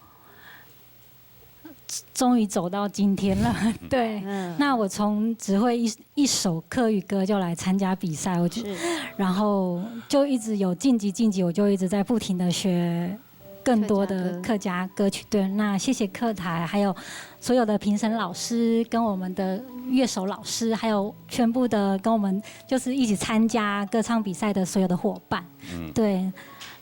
終於走到今天了。對，嗯。那我從只會一，一首客語歌就來參加比賽，我就，是。然後就一直有晉級晉級，我就一直在不停地學更多的客家歌曲。客家歌。對，那謝謝客台，還有所有的評審老師，跟我們的樂手老師，還有全部的跟我們就是一起參加歌唱比賽的所有的夥伴。嗯。對，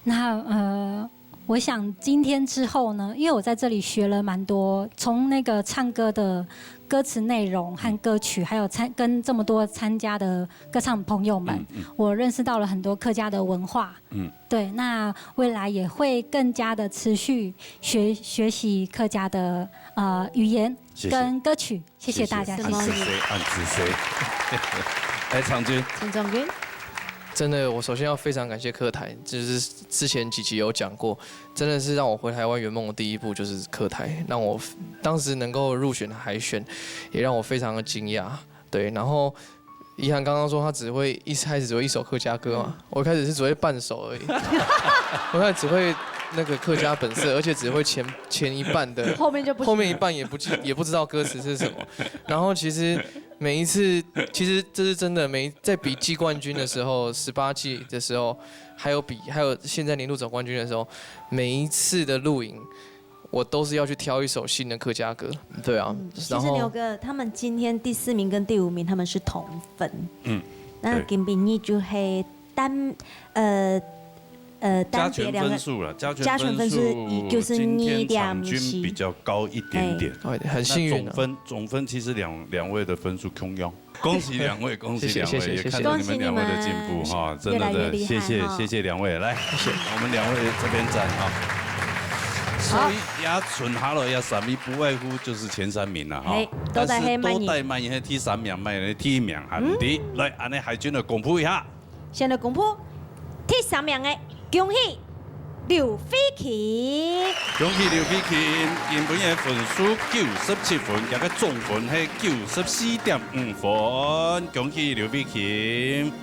那，呃， 我想今天之後呢，因為我在這裡學了蠻多，從那個唱歌的歌詞內容和歌曲，還有參，跟這麼多參加的歌唱朋友們，嗯，嗯。我認識到了很多客家的文化。嗯。對，那未來也會更加的持續學，學習客家的，呃，語言跟歌曲。謝謝。 謝謝大家，謝謝。恁仔細，恁仔細。哎，長君。鄭長君。真的，我首先要非常感謝客台，就是之前幾集有講過，真的是讓我回台灣圓夢的第一步就是客台，讓我當時能夠入選海選，也讓我非常的驚訝。對，然後以涵剛剛說他只會，一開始只會一首客家歌嘛，嗯。我一開始是只會半首而已，我一開始只會那個客家本色，而且只會前，前一半的，後面就不行。後面一半也不記，也不知道歌詞是什麼。然後其實每一次，其實這是真的，每，在比季冠軍的時候，十八屆的時候，還有比，還有現在年度總冠軍的時候，每一次的錄影，我都是要去挑一首新的客家歌。對啊，嗯，其實然後牛哥他們今天第四名跟第五名他們是同分，嗯，那對。今晡日就係單，呃，呃，加權分數了，加權分數，加權分數就是今天場均比較高一點點。哎，很幸運啊。那總分，總分其實兩，兩位的分數共樣。恭喜兩位，恭喜兩位，謝謝，謝謝，也看到你們兩位的進步哈，謝謝。恭喜你們，真的，越來越厲害哈。謝謝，謝謝兩位，來，謝謝。我們兩位這邊站哈。所以也存下來也三名，不外乎就是前三名了哈。嘿，都在黑曼尼。但是都在曼尼，第三名，曼尼第一名，還不敵。嗯。來，恁呢海軍來公布一下。 先來公布第三名个，恭喜劉慧琴。恭喜劉慧琴，今晡日分數九十七分，佢个總分係九十四點五分，恭喜劉慧琴。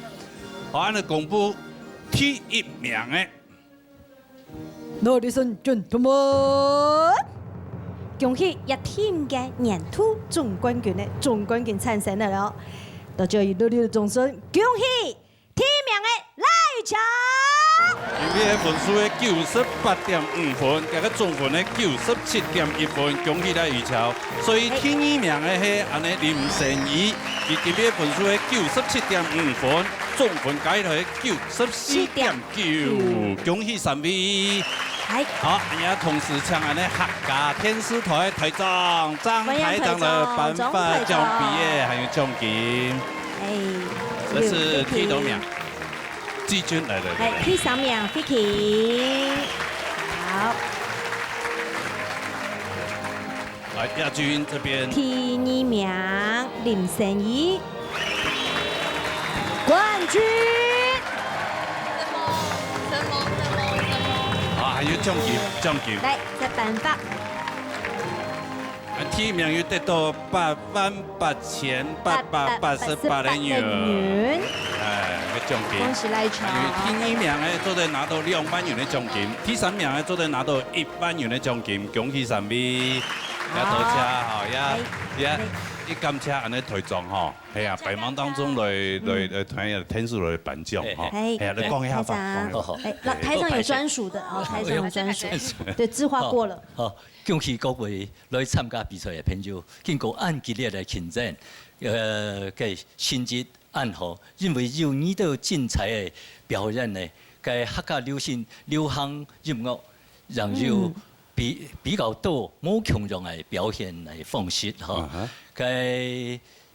好，恁樣公布第一名个。Ladies and gentlemen，恭喜一team个年度總冠軍个总冠军產生了哦！大家以熱烈的掌聲，恭喜！ 第一名个賴宇喬。今晡日分數係九十八點五分，佢个總分係九十七點一分，恭喜賴宇喬。所以第二名个係恁樣林晨怡，佢今晡日分數係九十七點五分，總分加起來係九十四點九，恭喜三位。係。好，也同時請恁樣客家電視台台長張台長來頒發獎杯个，還有獎金。 哎，這是第多名？劉慧琴。季軍，來，來，來，哎，來。第三名，慧琴。好。來，亞軍這邊。第二名，林晨怡。冠軍。什麼？什麼？什麼？什麼？啊，還有獎金，獎金。來，再頒發。 啊，第一名又得到八萬八千八百八十八个銀。哎，个獎金。恭喜賴宇喬。還有第二名个，做得拿到兩萬元个獎金；第三名个，做得拿到一萬元个獎金。恭喜三位！也多謝哈，也，哎，也，哎。也感謝恁樣台長哈，係啊，百忙當中來，來，來，團員天使來頒獎哈。哎，哎。哎，來講一下吧，哎，講一下。好，好。哎，老，台長有專屬的哦，台長有專屬。對，字畫過了。好，好。 恭喜各位來參加比賽个朋友，經過恁激烈个競爭，呃，个成績恁好，因為有你兜精彩个表演呢，該客家流行、流行音樂，還有比，比較多無共樣个表現个方式吼。該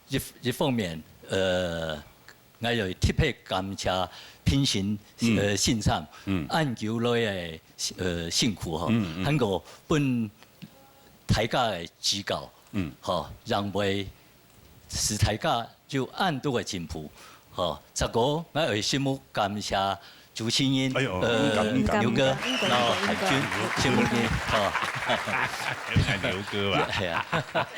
一，一方面，呃， 𠊎愛特別感謝評審，呃，先生，恁久來个，呃，辛苦吼，還過分大家个指教，吼，讓會使大家有恁多个進步，吼。再過，𠊎愛承蒙感謝主持人，哎喲，呃，毋敢，毋敢，牛哥，毋敢，然後海軍，承蒙你，吼。牛哥吧。哎呀，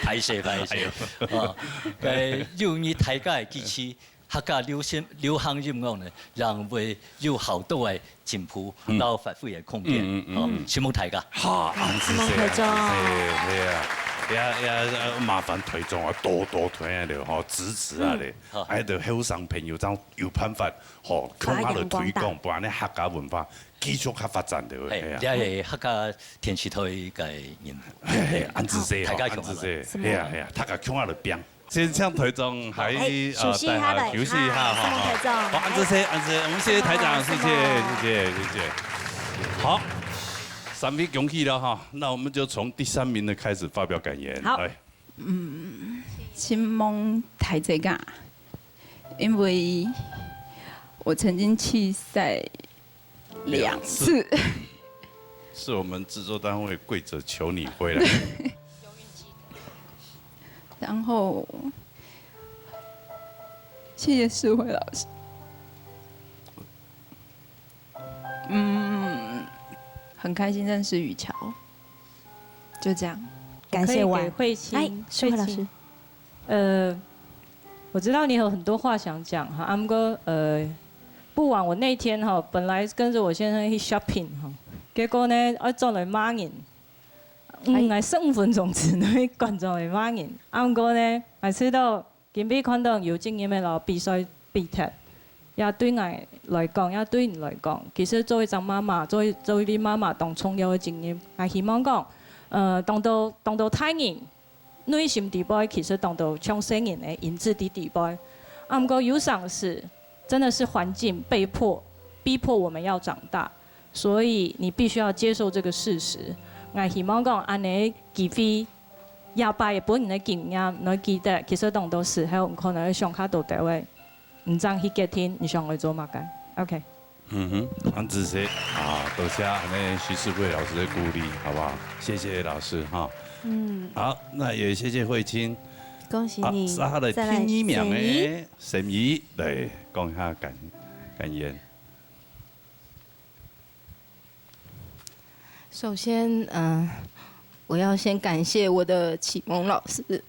歹勢，歹勢，哎喲。哦，呃，有你大家个支持， 客家流行，流行音樂呢，也會有好多个進步，嗯。摎發揮个空間。嗯，嗯，嗯，哦，嗯。承蒙大家。好，恁仔細，承蒙台長。恁仔細，係啊。也，也，呃，麻煩台長啊，多多推啊，吼，支持啊咧。嗯。好。哎，對後生朋友，正有辦法，吼，共下來推廣，發揚光大。不然呢，客家文化繼續較發展的，嘿，係啊。這係客家電視台个任務。嘿，嘿，恁仔細，大家共下來。恁仔細，係啊，係啊，大家共下來拼。 先請台長還，哎，呃，休息一下吧。等下休息一下哈，啊，承蒙台長。好，恁仔細，恁仔細，我們謝謝台長，好，謝謝，承蒙。謝謝，謝謝。好，三位恭喜了哈，那我們就從第三名的開始發表感言。好。來。嗯，承蒙大自家，因為我曾經棄賽兩次。兩次。是我們製作單位跪著求你回來。然後，謝謝世輝老師。嗯，很開心認識宇喬，就這樣。感謝完。我可以給慧清，哎，世輝老師。慧清。 呃，我知道你有很多話想講哈，啊，毋過，呃，不枉我那天哈，本來跟著我先生去shopping哈，結果呢，愛轉來罵人，嗯，哎。𠊎十五分鐘之內趕轉來罵人，啊，毋過呢，𠊎知道今晡日看到有經驗个老比賽比賽，也對𠊎來講，也對你來講，其實做一隻媽媽，做一，做一位媽媽當重要个經驗，𠊎希望講，呃，當多，當多大人 內心底背其實當多像細人个影子在底背。啊，毋過有常時真的是環境被迫，逼迫我們要長大，所以你必須要接受這個事實。𠊎希望講恁樣个機會，這擺个分人个經驗，你愛記得，其實當多時候，你可能會想較多个話，你正去決定你想愛做麼个。OK。 嗯哼，恁仔細啊，多謝恁樣徐世輝老師的鼓勵，好不好？謝謝老師哈。嗯。好，那也謝謝慧清。恭喜你。啊，接下來第二名个沈怡。沈怡，來講一下感，感言。首先，嗯、我要先感谢我的启蒙老师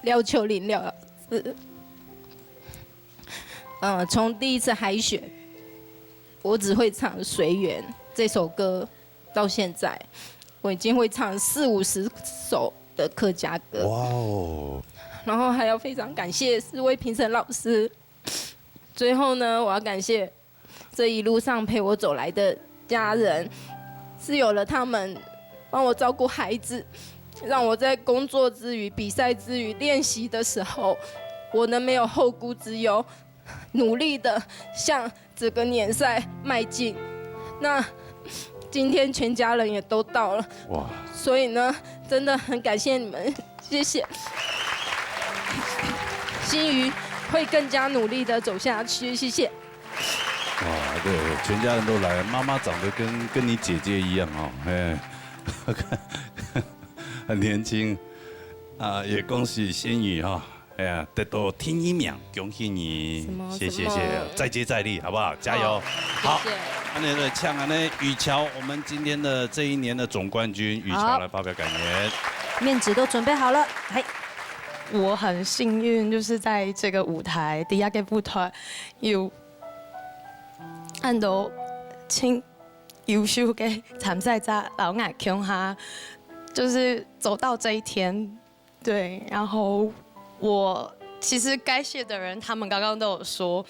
廖秋玲廖老师。呃，从第一次海选，我只会唱《随缘》这首歌，到现在，我已经会唱四五十首的客家歌。哇哦！然后还要非常感谢四位评审老师。最后呢，我要感谢这一路上陪我走来的家人，是有了他们帮我照顾孩子，让我在工作之余、比赛之余、练习的时候，我能没有后顾之忧，努力的向这个联赛迈进。那今天全家人也都到了，哇！所以呢，真的很感谢你们，谢谢。心瑜会更加努力的走下去，谢谢。哇，对，全家人都来，妈妈长得跟跟你姐姐一样哦，哎，很年轻啊，也恭喜心瑜哈，哎呀，得到第一名，恭喜你，什么谢谢谢什么谢，再接再厉，好不好？加油！好，谢谢。那个抢啊，那雨乔，我们今天的这一年的总冠军，雨乔好来发表感言。面纸都准备好了，嘿，我很幸运，就是在这个舞台，第二个舞台有看到请优秀的参赛者，然后我看哈，就是走到这一天，对，然后我其实该谢的人，他们刚刚都有说，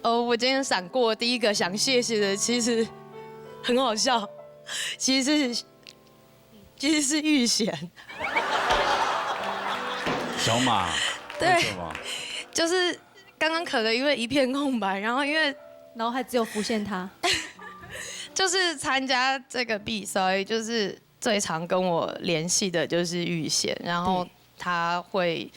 呃，我今天闪过第一个想谢谢的，其实很好笑，其实是其实是玉贤。小马，对为什么？就是刚刚可能因为一片空白，然后因为脑海只有浮现他。就是参加这个比赛，就是最常跟我联系的就是玉贤，然后他会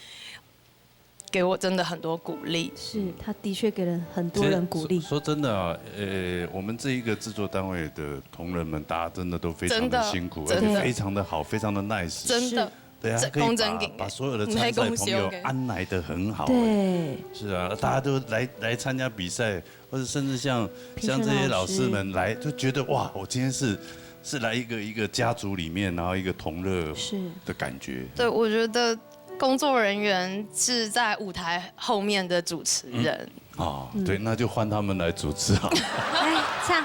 给我真的很多鼓励。是他的确给了很多人鼓励。说真的啊，呃，我们这一个制作单位的同仁们，大家真的都非常的辛苦，真的而且非常的好，非常的 nice。真的，对啊，这可以把公正给把所有的参赛朋友安排的很好。对，是啊，大家都来来参加比赛，或者甚至像像这些老师们来，就觉得哇，我今天是是来一个一个家族里面，然后一个同乐是的感觉。对，我觉得工作人员是在舞台后面的主持人。哦，对，那就换他们来主持好了。哎，唱，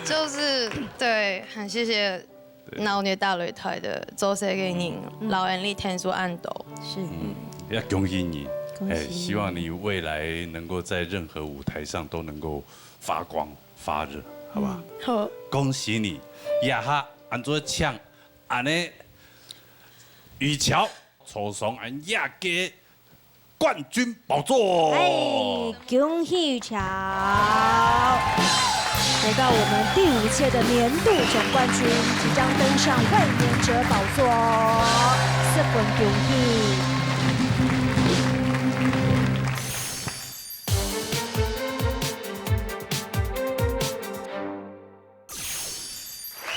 就是对，很谢谢闹热大擂台的周赛给您，老人力天数安斗。是，要恭喜你，恭喜哎，希望你未来能够在任何舞台上都能够发光发热，好不好？好，恭喜你，呀哈，安卓抢，安呢，雨乔坐上安雅个冠军宝座。哎，恭喜雨乔，得到我们第五届的年度总冠军，即将登上万年者宝座，十分恭喜！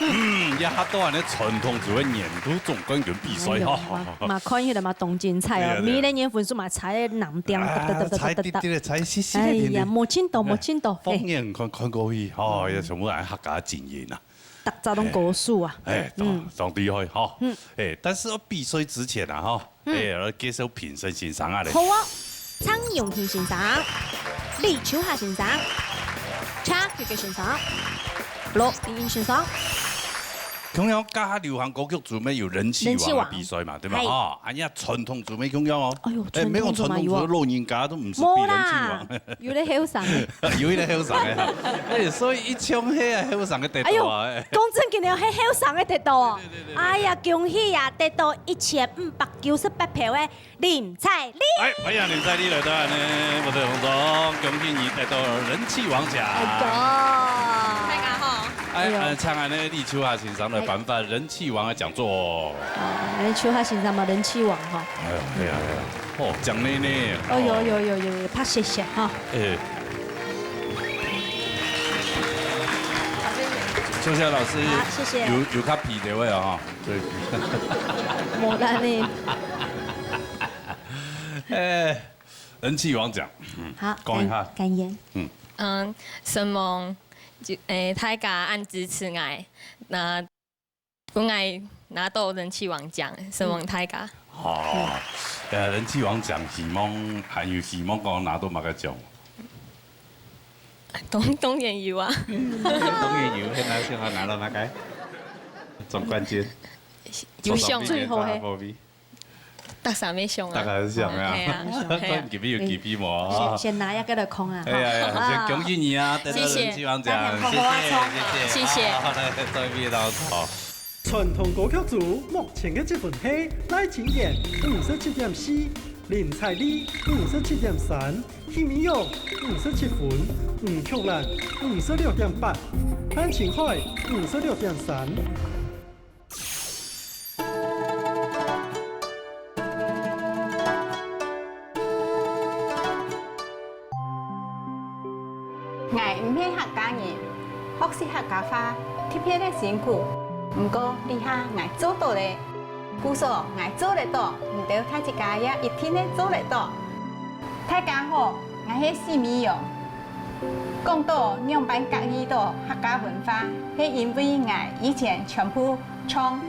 嗯，呀哈，都安呢传统就会年度总冠军比赛哈。嘛嘛看起来嘛当精彩哦，对啊对啊每一年分数嘛差个两点，啊，差一点点，差一些些哎点点呀，。无进度，无进度，放眼看看过去，吼，也全部来客家精英啊。大家都高数啊，哎，当当厉害哈。哎，但是要比赛之前啊，哈，哎，要介绍评审先生啊嘞。好啊，张永平先生、李秋霞先生、Chuck先生、罗冰英先生。同样，加下流行歌曲做咩有人气王人气王比赛嘛，对吧？嗨哈，哎呀，传统做咩同样哦。哎呦哎，没有传统做咩有啊传统做咩，老人家都唔是比无人气王啦。，有咧后生的。有一个后生的哈，哎，所以一唱起啊，后生个得到啊，哎。讲正经的，迄后生个得到哦。哎呀，恭喜呀，得到一千五百九十八票的林采丽。哎，欢迎林采丽来到呢，我的红中，恭喜你得到人气王奖。哎呦，大家好。哎，哎呦呃，唱完呢，李秋霞先生的版本人气王的讲座。哎，秋霞先生嘛，人气王哈。哎呀，哎呀，哎呀，哦，讲呢呢。哦，有有有有有，拍谢谢哈。哎，秋霞老师，好谢谢有有较皮的位啊哈，对。莫兰呢？哎，人气王奖，嗯，好，讲一下感感言。嗯，承蒙就，誒，大家恁支持𠊎，那分𠊎拿到人氣王獎，承蒙大家。哦，呃，人氣王獎，希望還有希望講拿到麼个獎？當，當然有啊。當然有，現在想要拿到麼个？總冠軍。優勝。最後嘿。 大家咩想啊？大家係想啊。係啊，係啊。今日有機會無？先，先拿一個來看啊。哎呀呀，先恭喜你啊，得到人氣王獎，謝謝，謝謝，謝謝。好，來，再見，老師。傳統歌曲組目前个積分係賴清源五十七點四，林采莉五十七點三，許美蓉五十七分，吳曲蘭五十六點八，范清海五十六點三。 𠊎毋係客家人，學習客家話特別个辛苦。毋過這下𠊎做到了，故所𠊎做得到，你兜大自家也一定會做得到。大家好，𠊎係許美蓉。 講到仰般甲意到客家文化，係因為𠊎以前全部唱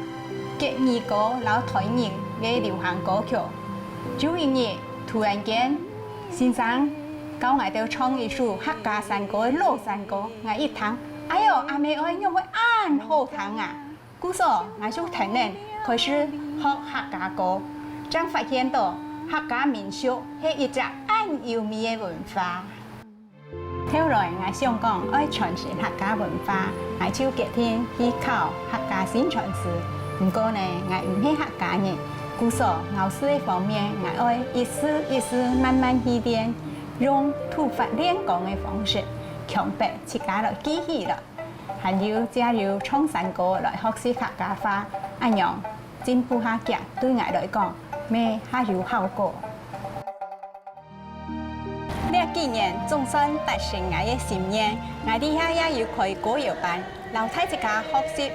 國語歌摎台語个流行歌曲。有一日，突然間，先生教𠊎兜唱一首客家山歌个老山歌，𠊎一聽，哎喲，阿姆哀，仰會恁好聽啊！ 故所，𠊎就跈等開始學客家歌，正發現到客家民俗係一隻恁有味个文化。後來，𠊎想講愛傳承客家文化，𠊎就決定去考客家薪傳司。毋過呢，𠊎毋係客家人，故所咬字个方面，𠊎愛一字一字慢慢去練，用土法煉鋼个方式，強迫自家來記起來。 還有藉由唱山歌來學習客家話，恁樣進步較遽，對𠊎來講，乜較有效果。這幾年總算達成𠊎个心願，𠊎這下也有開歌謠班，摎大自家學習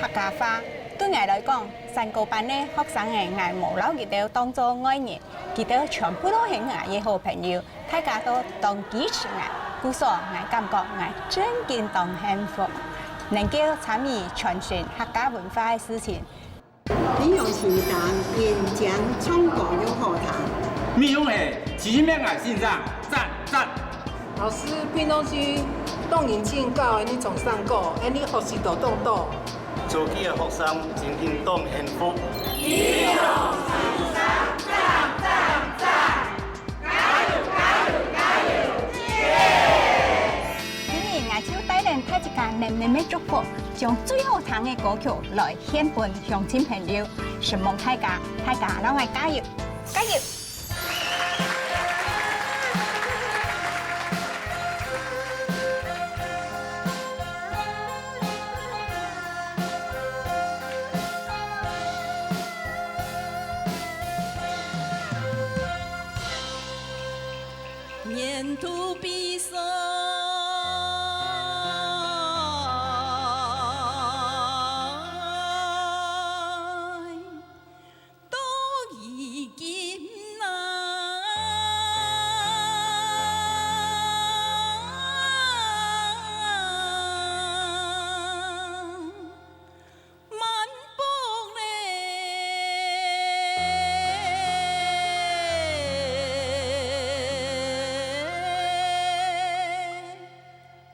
客家話。對𠊎來講，山歌班个學生仔，𠊎無摎佢兜當做外人，佢兜全部都係𠊎个好朋友。 大家都當支持𠊎，故所𠊎感覺𠊎真經當幸福，能夠參與傳承客家文化个事情。你用心聲，演講唱歌又好聽。你用係知名个先生，讚讚！老師平常時當認真教𠊎等唱山歌，𠊎等學習到當多。做佢个學生真經當幸福。你用心聲，讚讚讚！ 今日𠊎就帶等大自家濃濃个祝福，將最好聽个歌曲來獻分鄉親朋友，承蒙大家，大家摎𠊎加油，加油！ 年度比賽，到如今啊，满腹嘞。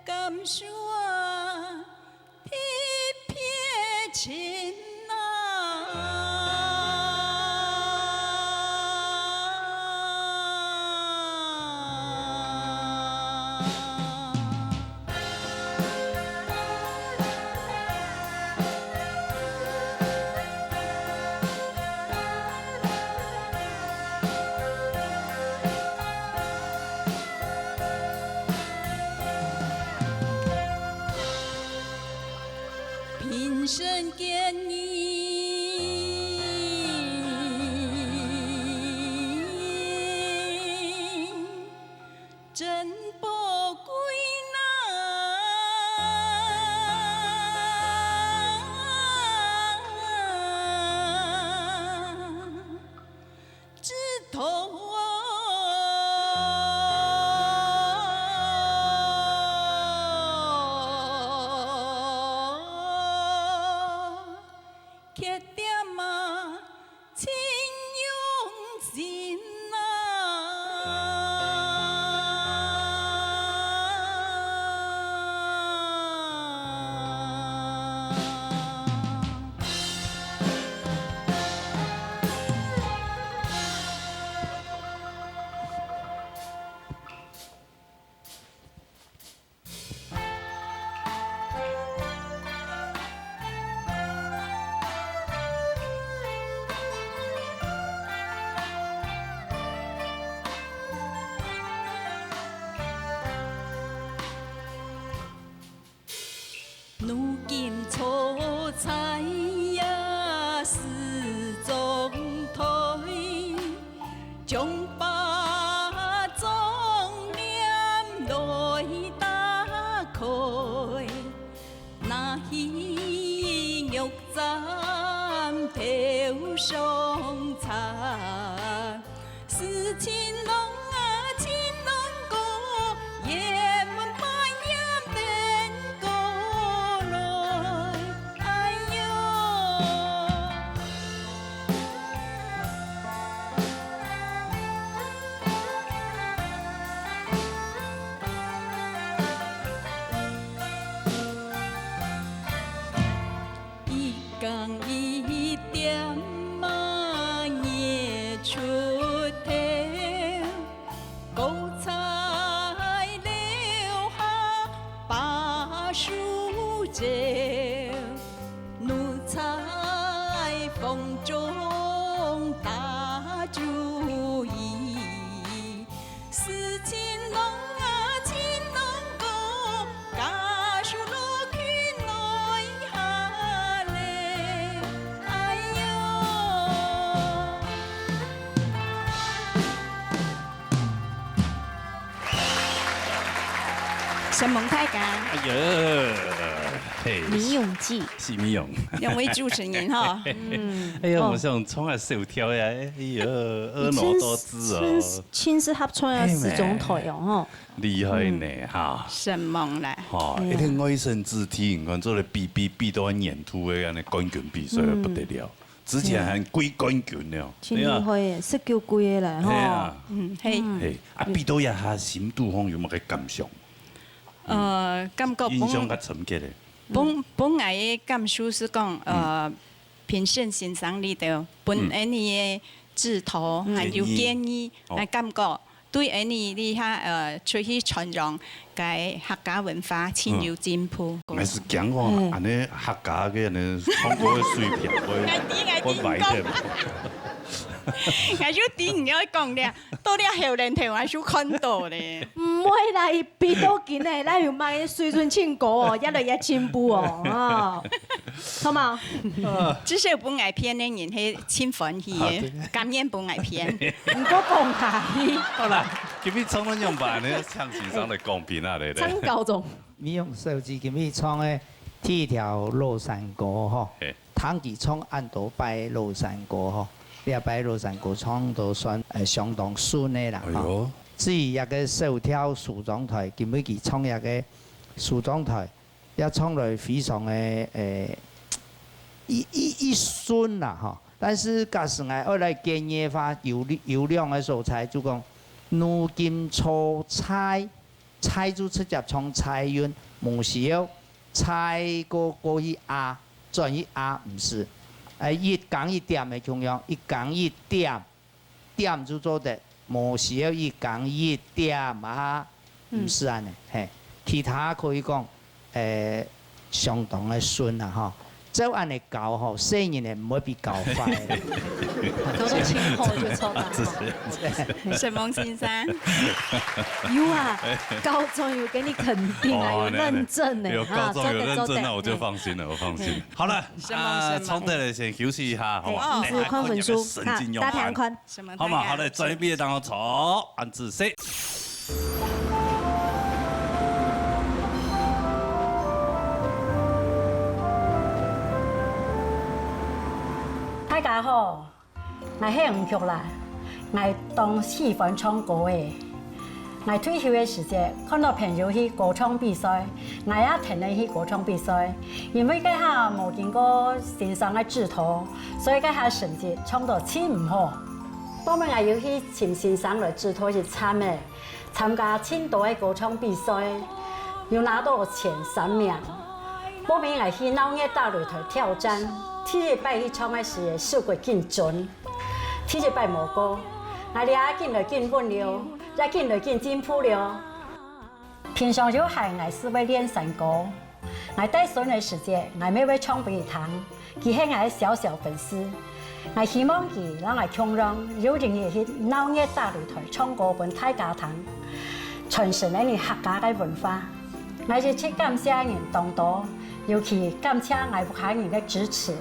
感受啊，特別深啊。评审建议，真宝贵。点啊，真用心啊。如今坐在呀梳妆台，将把妆奁来打开，拿起玉簪头上插。 是青龙啊，青龙哥，也问半夜等过来。哎哟！ 一更一点嘛，日出头，高采柳下把树照，奴才风中打竹衣。 是青龙啊，青龙哥，家书落去来下嘞，哎哟。承蒙大家。哎呀，嘿，米永记。是米永。两位主持人哈。嗯。哎呀，哦。我想唱个小调呀，哎呀，婀娜多姿哦。你真是 亲自合唱啊，嘿，時裝台哦，吼。厲害呢，嗯。哈。承蒙啦。哈，哎呀。一定外省子弟，你看做了比，比，比到年度的恁呢冠军比赛，嗯。不得了。之前還季冠軍呢，真厲害耶，对啊。十九季的了，吼。对啊。嗯，嘿。嗯。嘿，啊，比到一下心肚上有麼个感想？呃，感觉印象較深刻的。本，本來的感受是講，呃，嗯。评审先生里头，本嗯。恩你的指导，嗯。还有建议，建议。哦。来感觉 对，恁呢，你下，呃，出去傳揚个客家文化，真有進步。嗯。還係驚講，嘿。恁呢客家个恁呢唱歌个水平會，會壞忒。𠊎就知你愛講了，到了後面頭，𠊎就看到咧。毋會啦，佢比到今呢，哪有麼个水準真高哦，越來越進步哦，啊。 好無？至少分𠊎騙个人，係真歡喜个，啊，對。甘願分𠊎騙。毋過講下去。好啦，今日唱到仰般呢？請先生來講評啊，來，來。唱高中。米永小姐今日唱个第一條老山歌吼，嘿。聽佢唱恁多擺老山歌吼，這擺老山歌唱到算，呃，相當順个啦，哎喲。吼。至於這个小調梳妝台，今日佢唱這个梳妝台， 也唱來非常个，呃，一，一，一順啦，吼。但是假使𠊎愛來建議个話，有，有兩个所在，就講，如今錯猜，猜就直接唱猜韻，無需要猜過，過去啊，轉去啊，毋使。呃，一更一點个共樣，一更一點， 點就做得，無需要一更一點啊，嗯。毋使恁呢，嘿。其他可以講，呃，相當个順啊，吼。照恁呢教吼，細人仔毋會被教壞个。都是聽好就錯啦，吼。承蒙先生。有啊，高中有給你肯定啊，哦，有認證呢，有高中有認證，哈，做得，做得，那我就放心了，我放心了。嘿。好了，什麼，啊，什麼？唱得了，先休息一下，好嗎？哦。分數，看分數，等下看這個神經用飯。哈，大家看。 什麼大家好嘛，好嘞，轉去位當中坐，恁仔細。大家好，𠊎係吳菊蘭，𠊎當喜歡唱歌誒。𠊎退休个時節，看到朋友去歌唱比賽，𠊎也跈等去歌唱比賽。因為該下無經過先生个指導，所以該下成績唱到盡毋好。到尾𠊎又去尋先生來指導去參个，參加盡多个歌唱比賽，又拿到前三名。到尾𠊎去鬧熱大擂台挑戰，第一擺去唱个時，手骨緊顫。 第一擺無過，𠊎這緊來緊穩了，也緊來緊進步了。平常有閒𠊎斯會練山歌，𠊎帶孫个時節，𠊎乜會唱分佢聽，佢係𠊎个小小粉絲。𠊎希望佢摎𠊎共樣，有一日去鬧熱大擂台唱歌分大家聽，傳承𠊎等客家个文化。𠊎一直感謝人當多，尤其感謝𠊎屋下人个支持。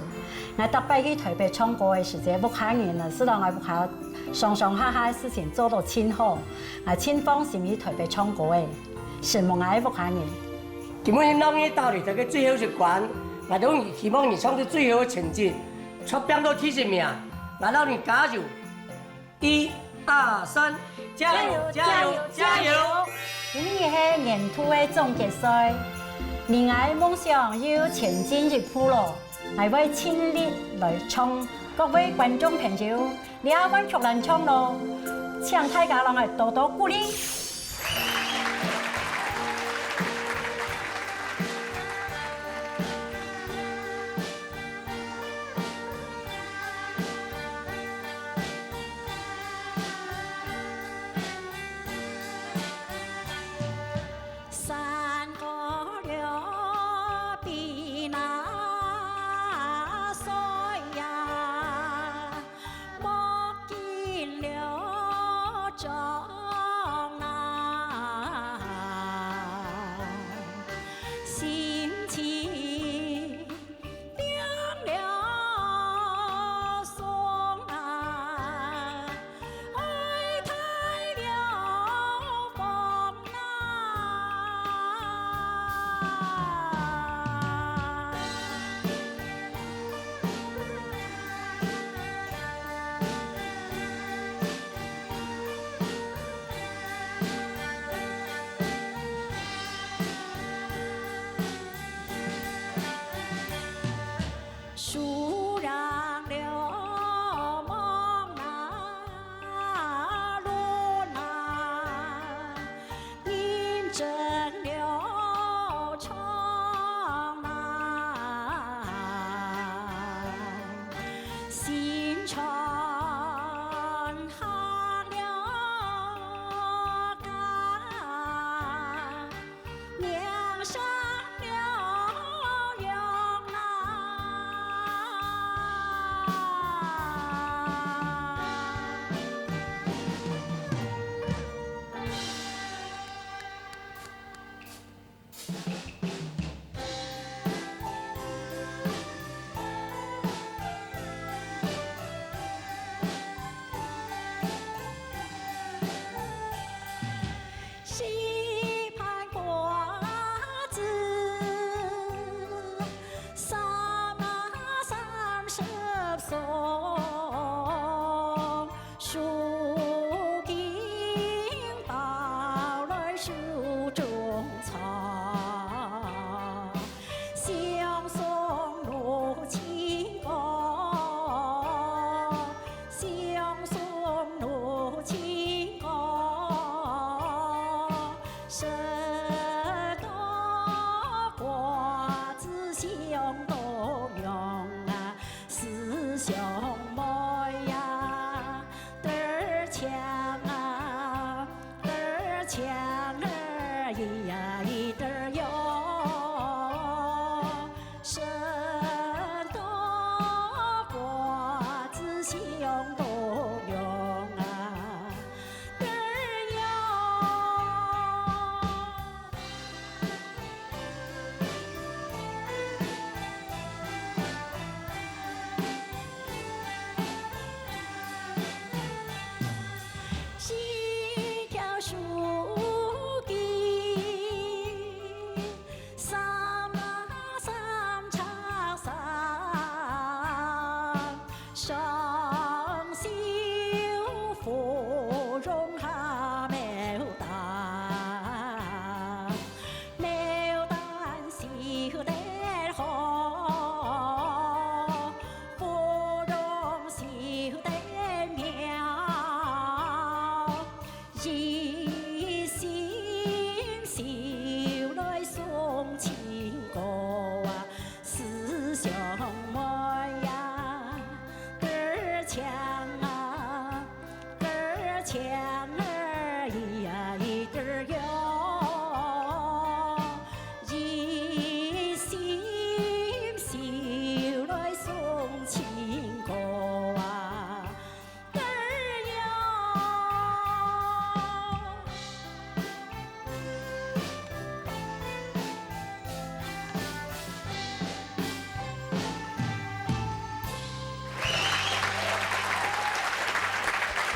𠊎逐擺去台北唱歌个時節，屋下人呢，斯摎𠊎屋下上上下下个事情做到盡好，𠊎盡放心去台北唱歌个。承蒙𠊎个屋下人。今晡日鬧熱大擂台个最後一關，𠊎都希望你唱出最好个成績，出拚到第一名。𠊎摎你加油！一、二、三，加油，加油，加油！今日係年度个總決賽，你𠊎夢想又前進一步囉。 𠊎會盡力來唱，各位觀眾朋友，這換曲難唱囉，請大家摎𠊎多多鼓勵。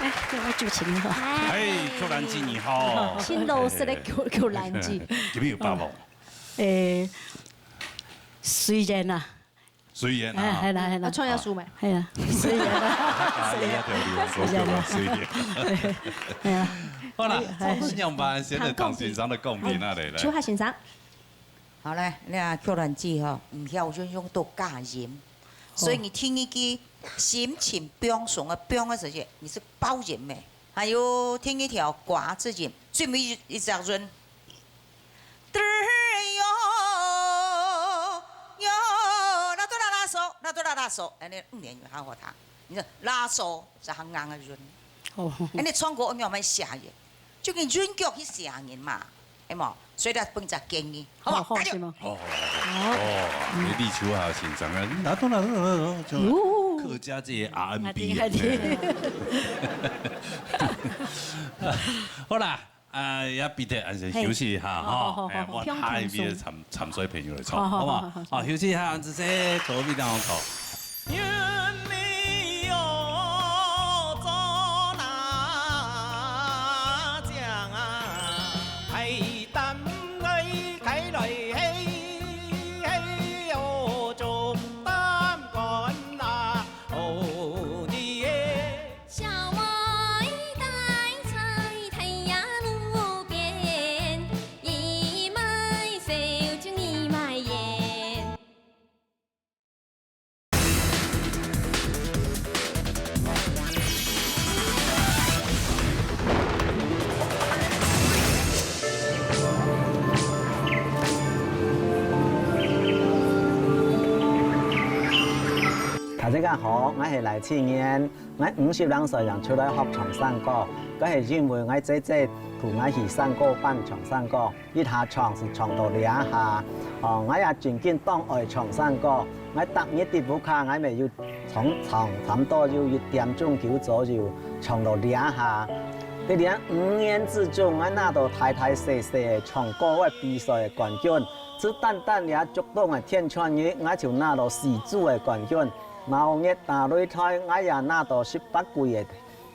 哎，我主持人好。哎，秋兰姐你好。真老实个秋，秋兰姐。今日有把握。诶，虽然啊，虽然啊。哎，系啦，系啦。啊，创业书没？系啊，虽然啊。哎呀，对，你们说对了，虽然。哎呀。好啦，哎，哎。从新娘班先来唐先生的讲评啊，来，来。秋海先生。好嘞，你看秋兰姐吼，毋晓运用到假音，所以你听一个心情放松个放个时节，你是爆音的。还有听一条瓜子音，最尾一只音，嘚儿哟哟，那都拉拉手，那都拉拉手，哎，你五年有好好他，你说拉手是很硬的音，哦。哎，你唱歌有没有蛮吓人？ 就跟韻腳去寫人嘛，係無？所以佢分隻建議，好無？好，好，加油！係無？哦，哦，哦，哦，你立秋下先生啊，拿到拿到拿到，就哦。客家這些R and B啊。係，係。好啦，啊，也比得，還是休息一下哈，嘿。好，好，好，哎，好，我下一位參，參賽朋友來唱，好無？好，好，好，好，好。好，休息一下，恁仔細，坐位當好坐。大家好，𠊎係賴清源。 𠊎五十零歲樣出來學唱山歌，該係因為𠊎姊姊渡𠊎去山歌班唱山歌，一下唱就唱到這下。哦，𠊎也真經當愛唱山歌。𠊎逐日在屋下，𠊎乜有唱，唱差毋多有一點鐘久左右，唱到這下。在這五年之中，𠊎拿到大大細細个唱歌个比賽个冠軍，只單單這竹東个天穿日，𠊎就拿到四組个冠軍。鬧熱打擂台，𠊎也拿到十八季个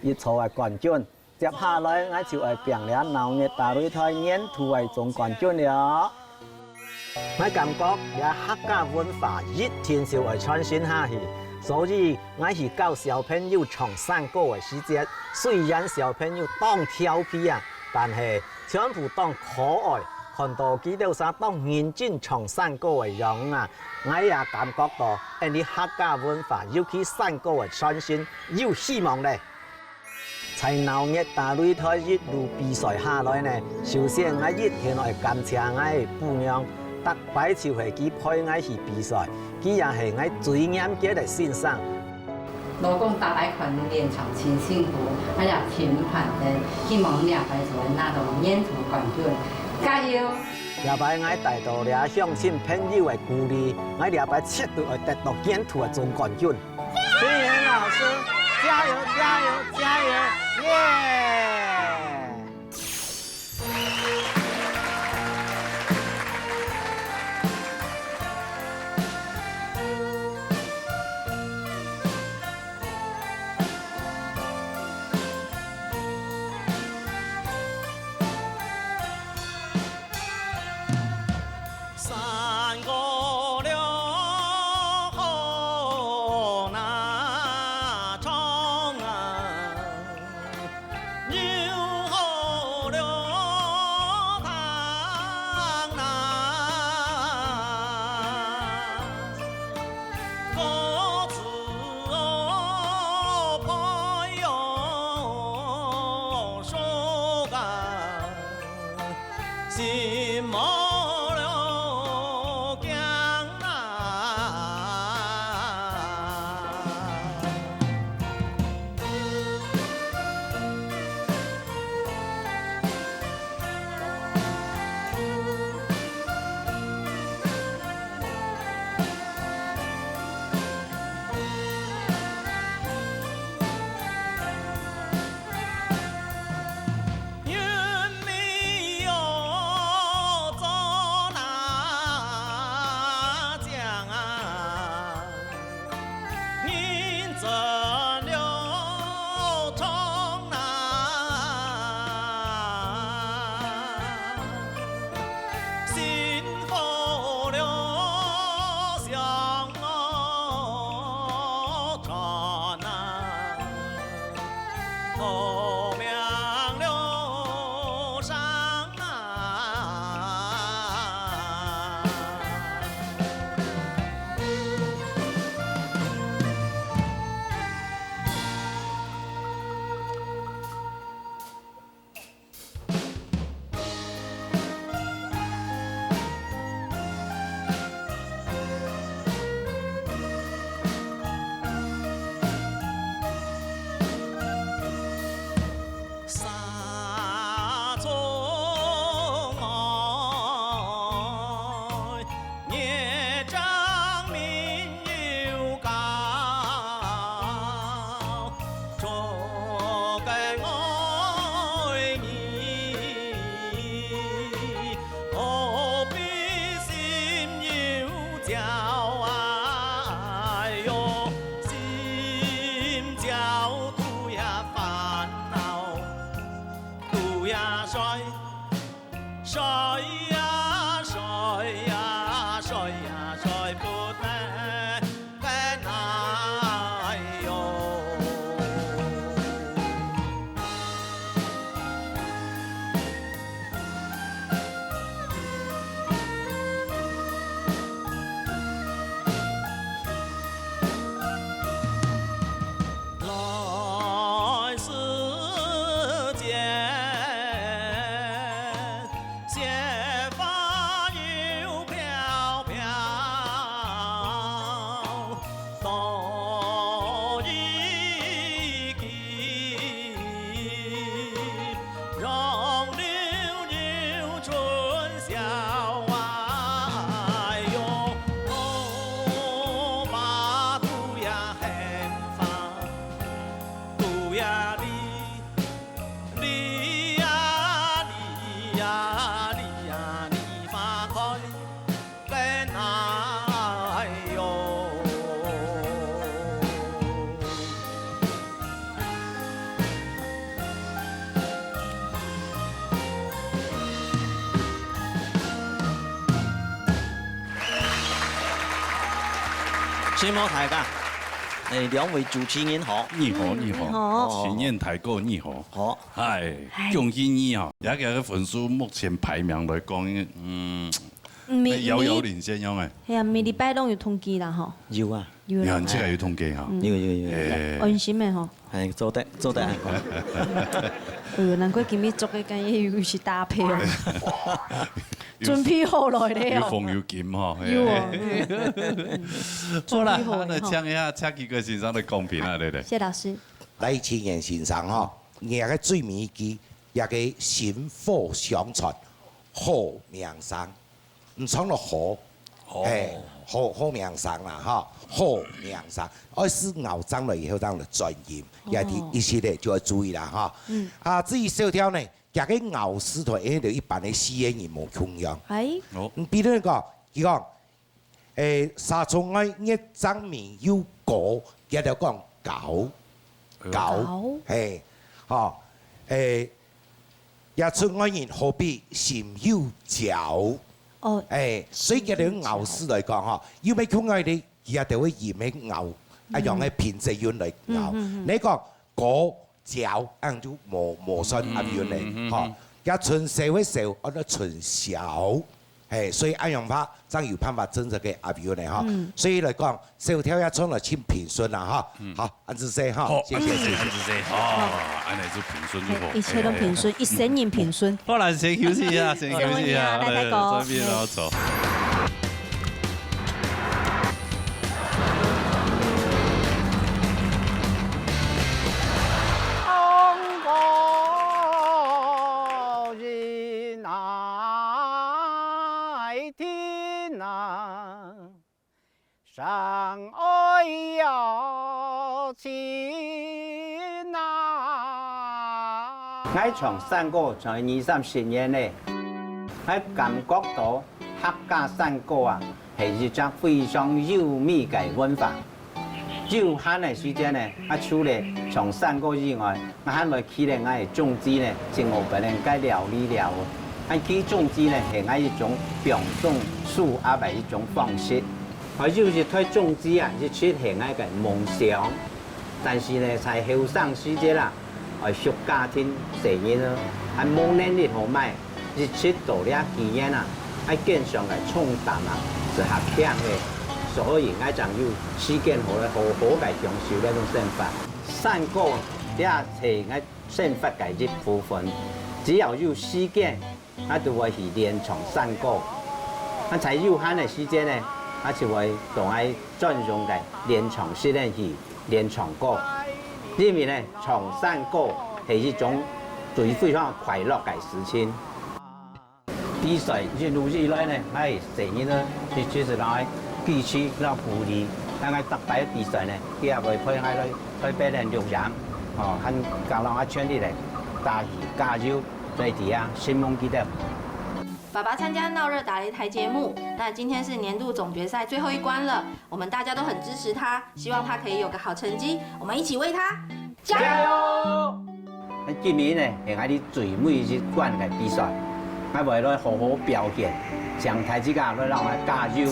一座个冠軍。接下來，𠊎就愛拚這鬧熱打擂台年度个總冠軍了。𠊎感覺這客家文化一定就愛傳承下去，所以𠊎去教小朋友唱山歌个時節，雖然小朋友當調皮啊，但係全部當可愛，看到佢兜儕當認真唱山歌个樣啊，𠊎也感覺到，恁呢客家文化，尤其山歌个傳承有希望咧。 在鬧熱打擂台一路比賽下來呢，首先𠊎一定愛感謝𠊎个餔娘，逐擺就係佢陪𠊎去比賽，佢也係𠊎最嚴格个先生。老公逐擺看你練唱真辛苦，𠊎也挺盼个，希望你這擺就會拿到年度冠軍，加油！這擺𠊎帶到這鄉親朋友个鼓勵，𠊎這擺絕對會得到年度个總冠軍。 清源老師，加油，加油，加油！耶！逃命路上啊。沙中外， 月正明又高，做个爱人何必心又焦啊？哎哟，心焦肚也烦恼，肚也衰。 睡呀睡呀睡呀睡不得个难哟。来世间， 雪花又飘飘，多一句，杨柳又春晓啊。哎哟，我把路呀很烦，路呀你 你呀，你呀，你呀，你花开个哪哟。承蒙大家，誒，兩位主持人好。你好，你好。你好。陳燕大哥，你好。好。 嗨，嗨。恭喜你啊！這个分數目前排名來講，嗯，嗯，每，遙遙領先樣誒。係啊，每禮拜攏有統計啦，吼。有啊。有啦。你看，這个有統計哈。嗯。有，有，有，有。誒。安心誒，吼。哎，做得，做得。哎喲，難怪今日著个跟葉玉是搭配哦。有，準備好來了哦。有紅有金哈，嘿。有哦，嗯。好啦，準備好了，那請一下，請幾个先生來公平啊，對不對？謝老師。 來，陳燕先生吼，你个最尾一句，這个薪火相傳，好名聲，毋錯咯，好，哦。嘿，好，好名聲啦，吼，好名聲，愛是咬字了以後，這樣的轉音，哦。也提一系列就要注意啦，哈。嗯。啊，至於小調呢，這个咬字同，因為一般的四縣人無共樣。哎。哦。嗯，比如講，佢講， 誒，沙中外，月正明又高，佢就講高，高，高。嘿，吼，誒，這出外人何必心又焦？哦，誒，所以佢就咬字來講，吼，又無共樣个，佢就會音个咬，啊，嗯。用个平仄音來咬。嗯，嗯，嗯。你講高 焦，恁樣就無，無算押韻咧，嗯，嗯，嗯，吼。嗯。也伸手个手，安到伸小，嘿，所以恁樣話，正有辦法真正个押韻咧，吼。嗯。所以來講，小調也伸來盡平順啦，吼。嗯。好，恁仔細，吼，好，謝謝，恁仔細，謝謝。恁仔細，哦，恁樣就平順就好。嘿，一切都平順，嘿。一生人平順。好啦，先休息一下，先休息一下，好，來，來，來，來，來，來，來。 中國人啊，一定啊，相愛要緊啊。𠊎唱山歌唱二三十年咧，𠊎感覺到客家山歌啊， 係一隻非常優美个文化。有閒个時間呢，啊，除了唱山歌以外，𠊎還會摎𠊎个長子呢，請𠊎分人該尞一尞。啊，佢長子呢，係𠊎一種放鬆舒壓个一種方式。𠊎有一代長子啊，一直係𠊎个夢想。但是呢，在後生時節啦，愛畜家庭細人仔，還無能力好買，一直到這幾年啊，愛經常个重擔啊，係較輕个，所以𠊎正有時間好來好好个享受這種生活。山歌這係𠊎生活个一部分，只要有時間，𠊎都會去練唱山歌。啊，在有閒个時間呢，啊，就會到𠊎專用个練唱室內去練唱歌。因為呢，唱山歌係一種對非常快樂个事情。比賽一路以來呢，𠊎細人仔，佢其實愛支持、愛鼓勵，𠊎逐擺比賽呢，佢也會陪𠊎來台北个錄音，哦，還加讓𠊎全力个打氣加油，所以大家承蒙佢兜。 爸爸參加鬧熱打擂台節目，那今天是年度總決賽最後一關了，我們大家都很支持他，希望他可以有個好成績，我們一起為他加油！加油！今年呢，係𠊎最尾一關个比賽，𠊎會來好好表現，請大自家來讓𠊎加油。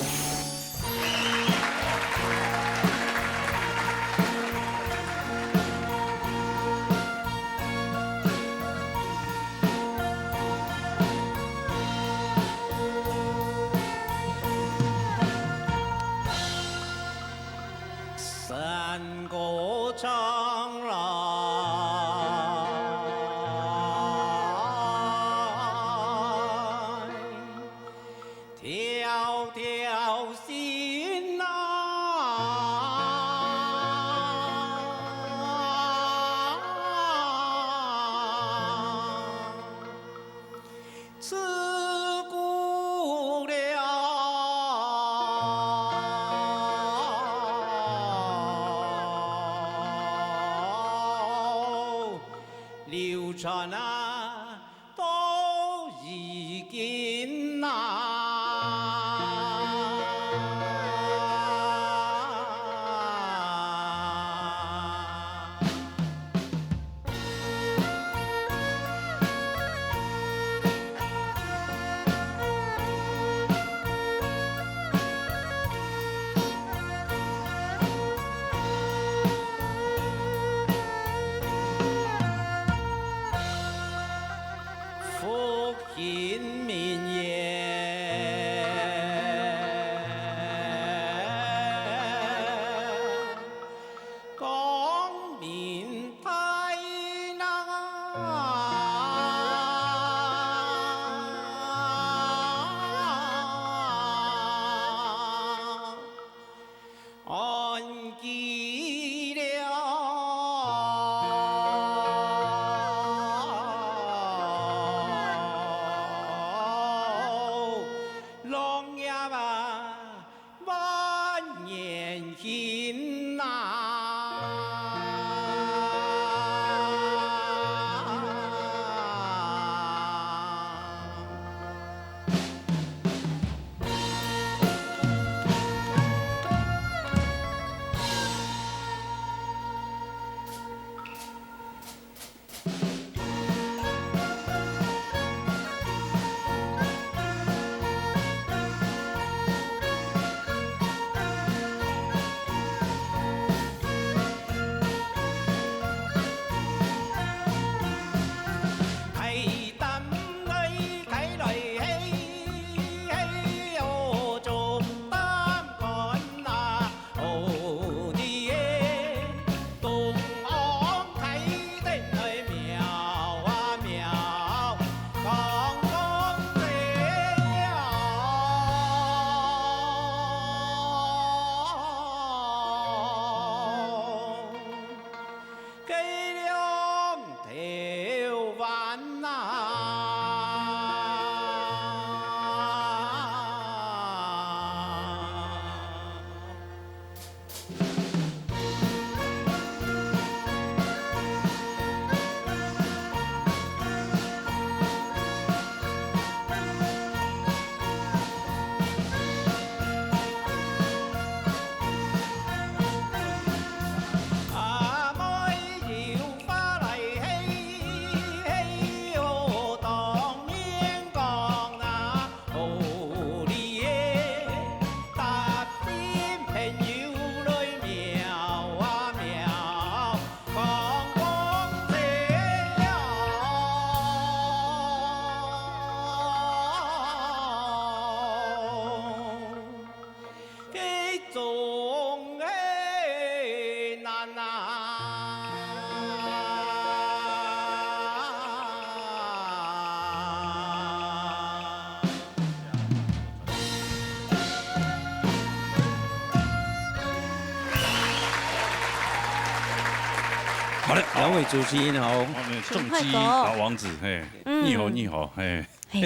好嘞，两位主持人好。我们重击老王子，嘿，嗯。你好，你好，嘿。嘿，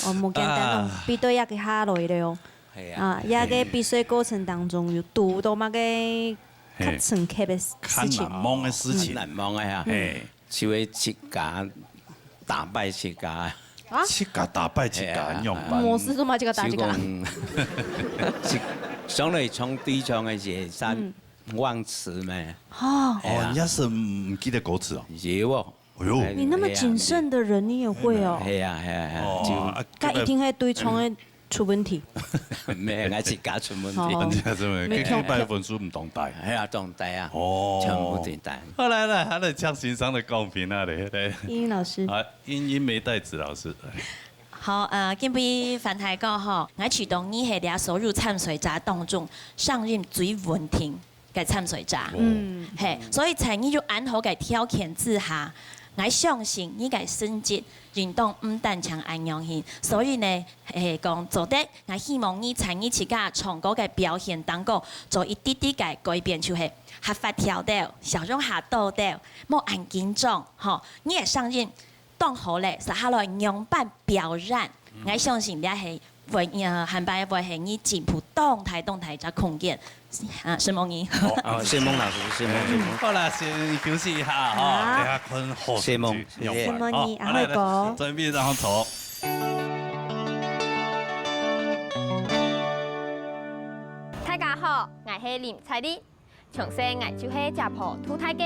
哦，無簡單哦，啊。比對也个下落了哦。係啊。啊，也个比賽過程當中有堵到麼个較深刻个事情？較難忘个事情。較難忘个啊。嘿。就係自家打敗自家。啊？自家打敗自家，係啊。仰般？無事做麼个自家打自家？就講，自，上來從對唱个時，三，嗯。 忘詞咩？哦。係啊。哦，人家是毋記得歌詞哦。有哦。哎喲。哎，你那麼謹慎的人，你也會哦。係啊，係啊，係啊，哦，就啊，該一定係對唱个出問題。毋係，𠊎自家出問題。哦。人家是毋係，沒聽。該禮拜分數毋當大。係啊，當大啊。哦。全部當大。好，來，來，還來搶先生个公平啊，來，來。英英老師。啊，英英美代子老師，來。 好，呃，今晡日翻大哥吼，𠊎知道你係這所有參賽者當中聲音最穩定个參賽者。嗯。嘿，所以在你有恁好个條件之下，𠊎相信你个成績應當毋單淨恁樣形。所以呢，係講做得，𠊎希望你在你自家唱歌个表現當中做一滴滴个改變，就係較活跳兜，笑容較多兜，莫恁緊張，吼，你个聲音 當好咧，接下來仰般表演，𠊎相信這係會，呃，下擺會係你進步當大當大一隻空間。啊，承蒙你。好，啊，承蒙老師，承蒙，承蒙。好啦，先休息一下吼，好。等下看好成績仰般，承蒙你，好，阿慧哥。來，來，準備，然後走。大家好，𠊎係林采莉。 從細𠊎就係姐婆渡大个，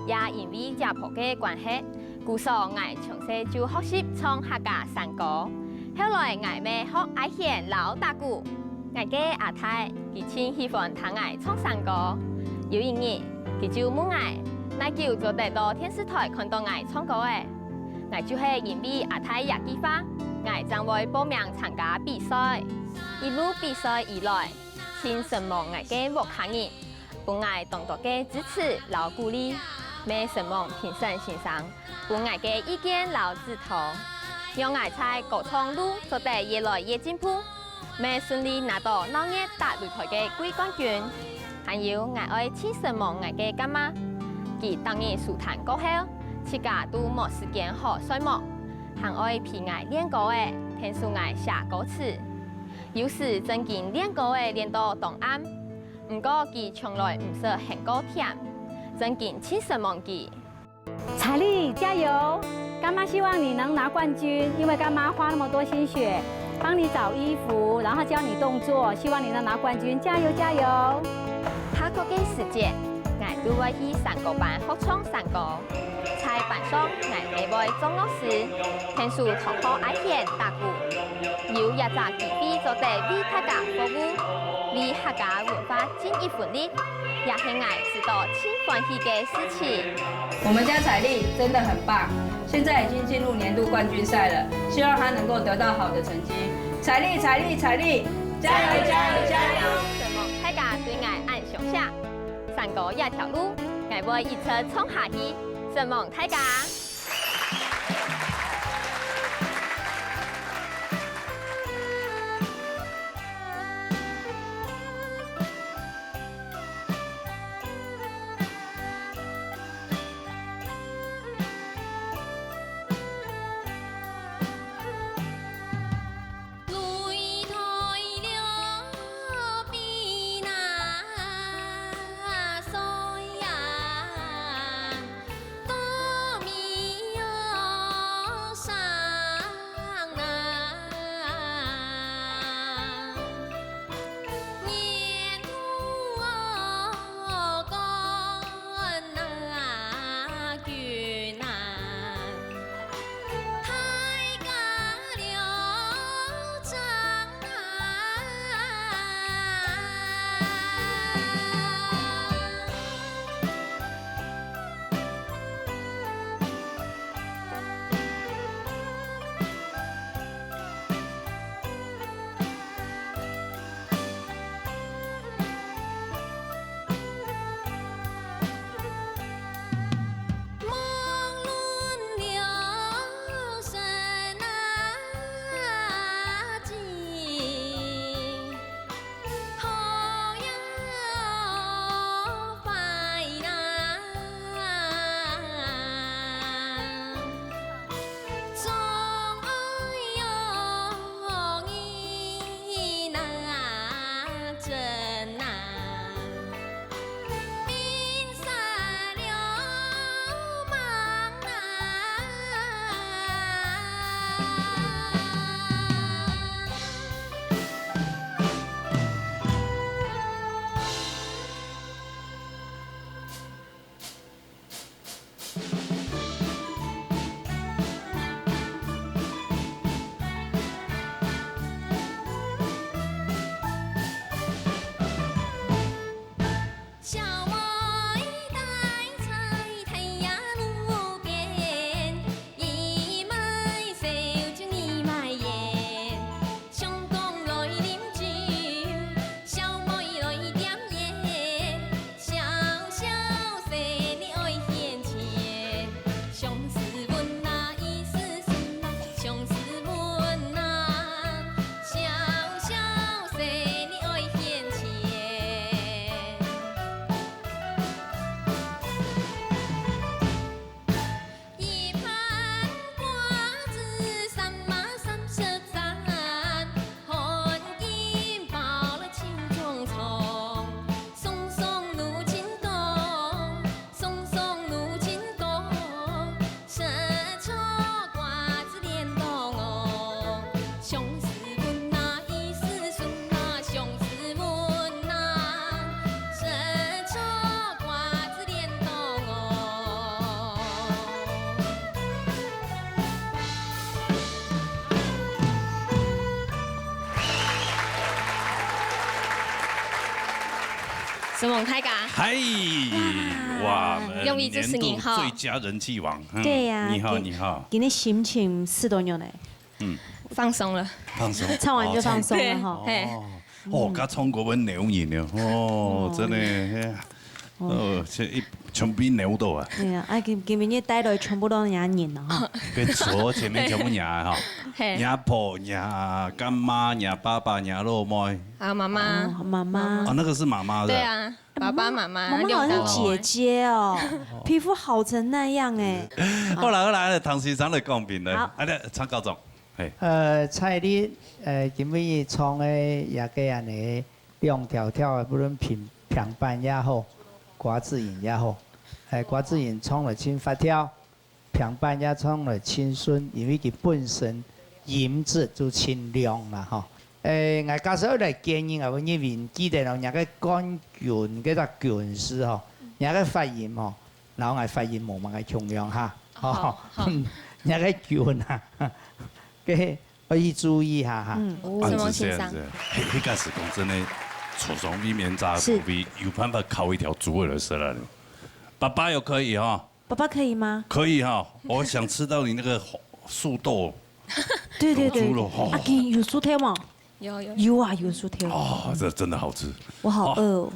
也因為姐婆个關係，故所𠊎從細就學習唱客家山歌。後來𠊎乜學阿賢摎打鼓。𠊎个阿太，佢盡喜歡聽𠊎唱山歌。有一日，佢就問𠊎，哪久做得到電視台看到𠊎唱歌仔？𠊎就係因為阿太這句話，𠊎正會報名參加比賽。一路比賽以來，盡承蒙𠊎个屋下人， 分𠊎當多个支持摎鼓勵，乜承蒙評審先生分𠊎个意見摎指導，讓𠊎在歌唱路做得越來越進步，乜順利拿到鬧熱打擂台个季冠軍。還有𠊎愛盡承蒙𠊎个乾媽，佢逐日收攤過後，自家都無時間好睡目，還愛陪𠊎練歌仔，𢯭手𠊎寫歌詞。有時正經練歌仔練到當暗， 毋過佢從來毋識喊過忝，正經盡承蒙佢。采莉，加油！乾媽希望你能拿冠軍，因為乾媽花那麼多心血幫你找衣服，然後教你動作，希望你能拿冠軍，加油加油！下課个時節，𠊎都會去山歌班學唱山歌。在班上，𠊎乜會做樂師，𢯭手同學阿賢打鼓。 有這隻機會做得為大家服務，為客家文化盡一份力，也係𠊎試著盡歡喜个事情。我們家采莉真的很棒，現在已經進入年度冠軍賽了，希望她能夠得到好的成績。采莉，采莉，采莉，加油，加油，加油！承蒙大家對𠊎恁相惜，山歌這條路，𠊎會一直唱下去。承蒙大家！多蒙大家。嗨，哇，哇，呃，兩位主持人好。年度最佳人氣王，嗯，对呀，你好，今，你好。今日心情是怎样呢？嗯。放鬆了。放鬆。唱完就放鬆了哈。哦。对，嘿。哦，哦，刚唱歌本扭人了，哦，嗯。真的，嘿啊。哦。哦，这一，全部扭到啊。对呀，啊，今，今日带来全部都是人了哈。没错，前面全部人哈。嘿。人婆、人干妈、人爸爸、人老妹。还有妈妈。哦，妈妈。哦，那个是妈妈的。对啊。 爸爸妈妈，妈妈好像姐姐哦，两个。皮肤好成那样哎。好啦，好啦，唐先生来讲评了。好。啊，来，参考中。嘿。呃，在你，呃，今晡日唱个這个恁呢，兩條條个，不論平，平板也好，瓜子仁也好，哎，瓜子仁唱了真發條。 平板也唱來盡順，因為佢本身音質就盡亮啦吼。誒，𠊎假使愛來建議𠊎个人員，記得哦，若个冠軍，該隻軍字吼，若个發音吼，摎𠊎發音無麼个共樣哈。好，好。若个軍啊，該愛去注意哈哈。嗯。哦。恁仔細，恁仔細。嘿，嘿，假使講真个，坐上衛冕座个寶貝，有辦法考一條豬肉來食啦。爸爸又可以哈。 爸爸可以嗎？可以哈，我想吃到你那個素豆，对对对，有猪肉，哦。啊，今有素豆吗？有，有。有啊，有素豆。哦，这真的好吃。我好饿哦。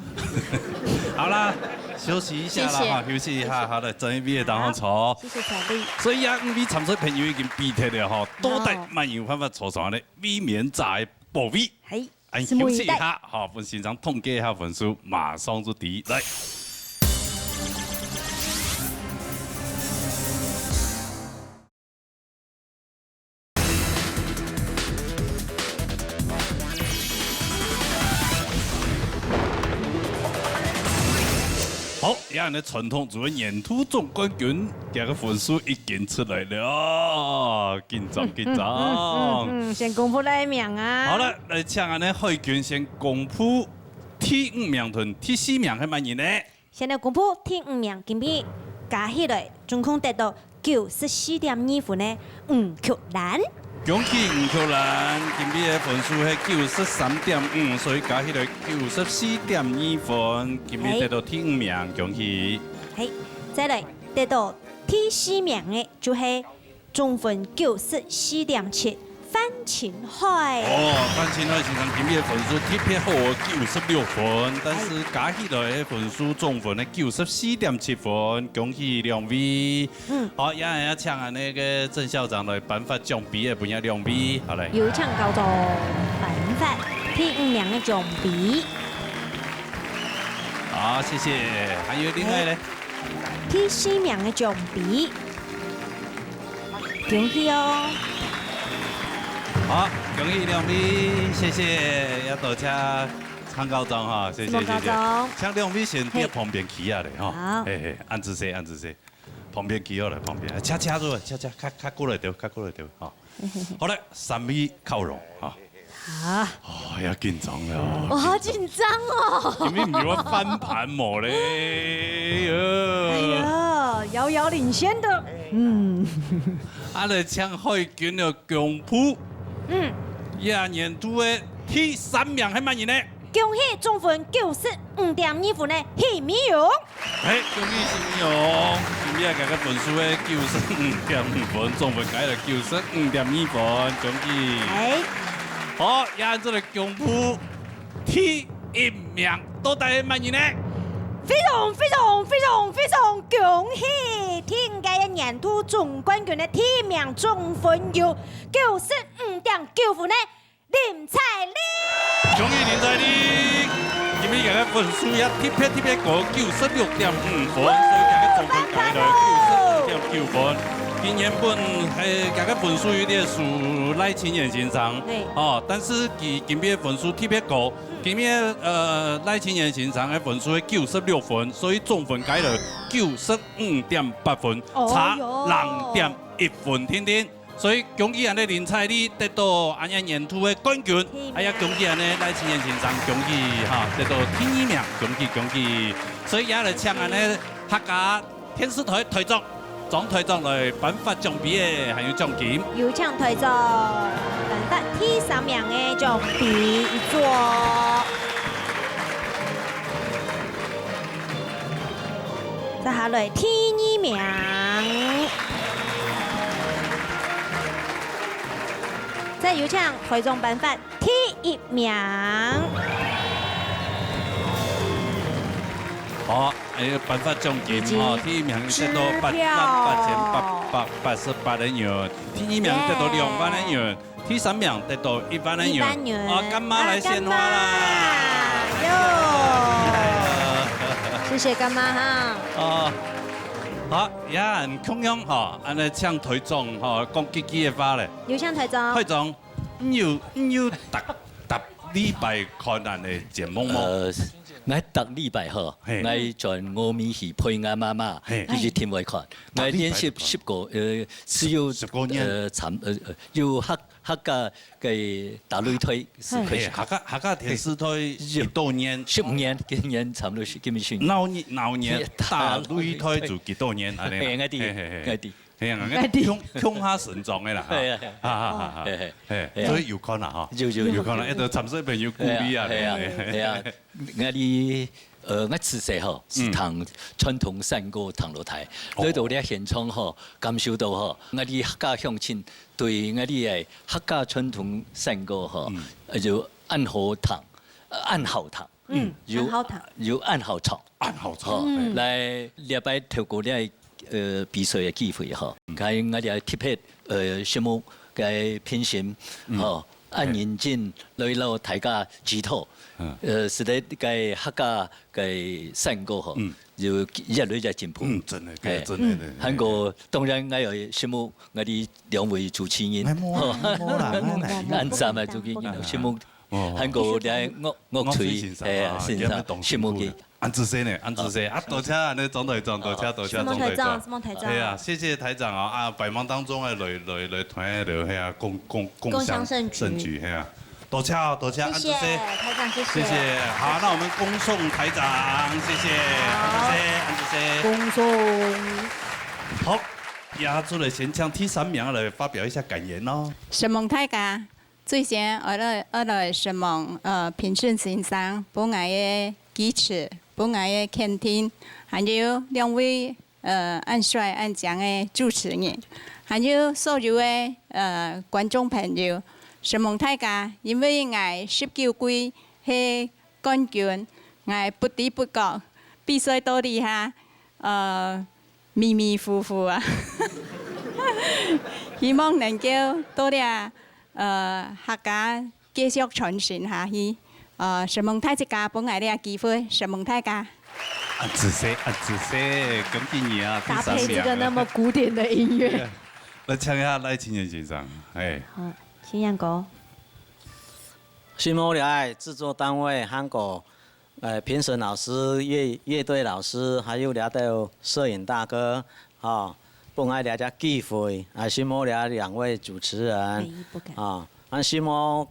好啦，休息一下啦，谢谢。哈，休息一下，好的，正一位当中坐。好，谢谢彩丽。所以啊，五位参赛朋友已经比脱了哈，到底有办法坐上个卫冕座个宝贝。嘿。 恁休息一下，好，分先生统计一下分数，马上就知。来。好， 這下呢，傳統組个年度總冠軍，佢个分數已經出來了，緊張，緊張。嗯，先公布第一名啊。好了，來請恁呢海軍先公布第五名同第四名係麼人呢？先來公布第五名，今晡日加起來總共得到 九十四點二分个吳菊蘭。恭喜吳菊蘭，今晡日个分數係九十三點五，所以加起來九十四點二分，今晡日得到第五名，恭喜。嘿，再來，得到第四名个就係總分九十四點七，范清海。哦，范清海先生今晡日个分數特別好哦，九十六分，但是加起來个分數總分呢九十四點七分，恭喜兩位。 嗯。好，也，也請恁呢个鄭校長來頒發獎杯个分這兩位，好嘞。有請校長頒發第五名个獎杯。好，謝謝。還有另外呢？嘿，第四名个獎杯。恭喜哦！好，恭喜兩位，謝謝，也多謝鄭校長哈，謝謝，謝謝。鄭校長。請兩位先在旁邊企下來哈。好。嘿嘿，恁仔細，恁仔細。 旁邊企好了，旁邊，啊，恰恰住，恰恰，較，較過來點，較過來點，吼。好了，三位靠攏，吼。啊。哦，要緊張了。我好緊張哦。因為你要翻盤無咧。哎呀，遙遙領先的。嗯。啊，來請海軍个公布。嗯。這年度个第三名係麼人呢？恭喜總分九十五點二分个許美榮。 嘿，恭喜新勇！今日佢个分數係九十五點五分，總分加了九十五點二分，恭喜！哎。好，也恁樣來公布第一名，到底係麼人呢？非常非常非常非常恭喜！第五屆个年度總冠軍个第一名總分有九十五點九分呢， 林采莉。恭喜林采莉！今日佢个分數也特別特別高，九十六點五分，所以佢个總分加起來九十五點九分。佢原本，誒，佢个分數有點輸賴清源先生，對。哦，但是佢今日个分數特別高，今日，呃，賴清源先生个分數係九十六分，所以總分加起來九十五點八分，哦喲。差零點一分定定。 所以恭喜恁呢林采莉得到恁呢年度个冠軍，係啊。哎呀，恭喜恁呢賴清源先生，恭喜哈，得到第二名，恭喜恭喜！所以也來請恁呢客家電視台台長，張台長來頒發獎杯个，還有獎金。有請台長頒發第三名个獎杯一座。接下來第二名。再有請台長頒發第一名。好，還有頒發獎金吼，已經第一名得到八萬八千八百八十八个銀，第二名得到兩萬个銀，第三名得到一萬个銀。一萬元。啊，乾媽來獻花啦！啊，乾媽！喲！謝謝乾媽哈。哦，好，也很共樣吼，恁呢請台長吼講幾句个話咧。有請台長。台長，你有你有逐逐禮拜看恁呢節目無？呃，𠊎逐禮拜吼，嘿。𠊎轉峨眉去陪𠊎媽媽，嘿。佢一定會看。逐禮拜都看。𠊎連續十個，呃，只有，十個年。呃，差，呃，呃，有客客家个打擂台係開始看。嘿，客家客家電視台幾多年？十五年，今年差不多係，今年十五年。老年老年打擂台就幾多年，恁呢啦。嘿，𠊎知，嘿嘿嘿。𠊎知。 係啊，𠊎知。共共下成長个啦，哈。係啊，係啊。哈哈哈哈。係係。係，係啊。所以有看啦，哈。有有有。有看啦，一直參賽朋友鼓勵啊，係啊，係啊，對不對？係啊。𠊎哩，呃，𠊎自細吼，係聽傳統山歌聽落大，來到這現場吼，感受到吼，𠊎哩客家鄉親對𠊎哩个客家傳統山歌吼，呃，就恁好聽，呃，恁好聽。 嗯，有恁好聽。有恁好唱。恁好唱。吼，嗯。來，這擺透過這，呃，比賽个機會吼，嗯。𠊎，𠊎這特別，呃，承蒙該評審，嗯。吼，恁認真來摎大家指導，嗯。呃，使得該客家个山歌吼，嗯。就越來越進步。嗯，真个，嘿。真个，真个。還過，當然，𠊎也承蒙𠊎哩兩位主持人，哎，無啦，吼。無啦，無啦。恁讚啊，主持人，承蒙 哦。還過這樂，樂隊，樂隊先生，哎呀，啊，先生，今日當辛苦了。承蒙佢。恁仔細呢，恁仔細。啊，多謝恁呢，莊隊長，多謝，多謝，莊隊長。承蒙台長，承蒙台長。哎呀，謝謝台長啊，啊，百忙當中啊，來，來，來，團隊，哎呀，共，共，共襄盛舉。共襄盛舉，哎呀，多謝哦，多謝，謝謝，恁仔細。台長，謝謝。謝謝。好，那我們恭送台長，謝謝，好。恁仔細，恁仔細。恭送。好，壓軸的先請第三名來發表一下感言哦。承蒙大家。 最先，𠊎來，𠊎來承蒙，呃，評審先生分𠊎个支持，分𠊎个肯定，還有兩位，呃，恁帥恁靚个主持人，還有所有个，呃，觀眾朋友，承蒙大家，因為𠊎十九屆係冠軍，𠊎不知不覺比賽到這下，呃， 迷迷糊糊啊。希望能夠到這，呃，客家繼續傳承下去。呃，承蒙大自家分𠊎這機會，承蒙大家。恁仔細，恁仔細，恭喜你啊，搭配這個那麼古典的音樂。第三名啊。來，請一下賴清源先生，哎。好，清源哥。承蒙這製作單位，還過 呃，評審老師、樂，樂隊老師，還有這兜攝影大哥，吼，分𠊎這隻機會，啊，承蒙這兩位主持人，非一不敢。啊，啊，承蒙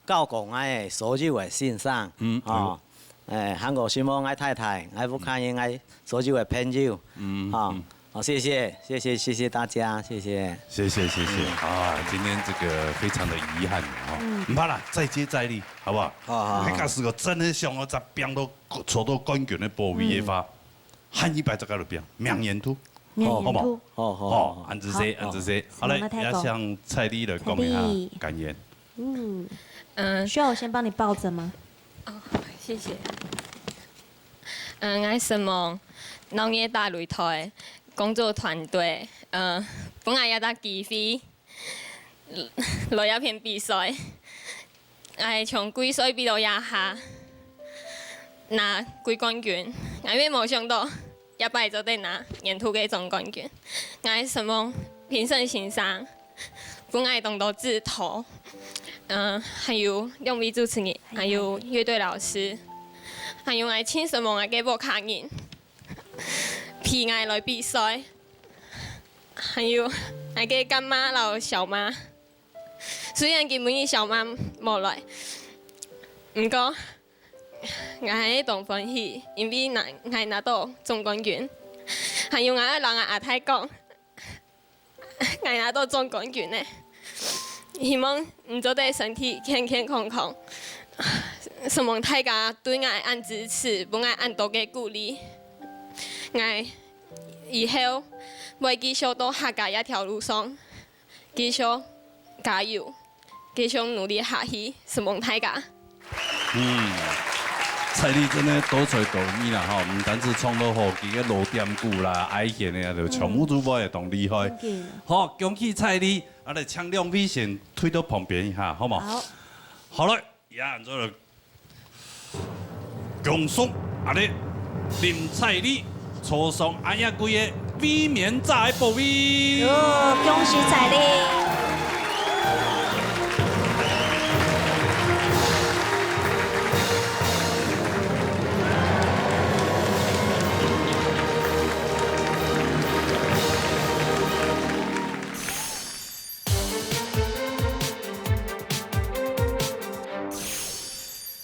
教過𠊎个所有个先生，嗯，吼，哎，還過承蒙𠊎太太，𠊎屋下人，𠊎所有个朋友，嗯，吼，嗯。 好，謝謝，謝謝，謝謝大家，謝謝。謝謝，謝謝。嗯。啊，今天這個非常的遺憾哦。嗯。毋怕啦，再接再厲，好不好？好，好，好。還假使講真的想要再拚到，坐到冠軍个寶位个話，嗯。下一擺再過來拚，明年度。明年度。好無？好，好，好，好。哦，恁仔細，好。恁仔細。好，來，承蒙大家。也請蔡俐來講一下感言。蔡俐。嗯。嗯。需要我先幫你抱著嗎？哦，謝謝。 嗯，𠊎承蒙鬧熱打擂台工作團隊，嗯，分𠊎一隻機會，來這片比賽。𠊎從季賽比到這下，拿季冠軍，𠊎也無想到這擺做得拿年度个總冠軍。𠊎承蒙評審先生， 分𠊎當多指導，嗯，還有兩位主持人，還有樂隊老師，還有𠊎盡承蒙𠊎个屋下人，陪𠊎來比賽，還有𠊎个乾媽摎小媽。雖然今晡日小媽無來，毋過𠊎還係當歡喜，因為拿，𠊎拿到總冠軍。還有𠊎愛摎𠊎阿太講， 𠊎拿到總冠軍呢，希望你做得身體健健康康。承蒙大家對𠊎恁支持，分𠊎恁多个鼓勵。𠊎 以後會繼續到客家這條路上，繼續加油，繼續努力下去，承蒙大家。嗯，采麗真个多才多藝啦吼，毋單止唱到好，佢个鑼點鼓啦、哀絃个啊，就全部都會當厲害。真个。好，恭喜采麗，啊來請兩位先退到旁邊一下，好無？好。好了，也做了。恭送啊你，林采麗坐上恁樣貴个衛冕者个寶位。哦，恭喜采麗！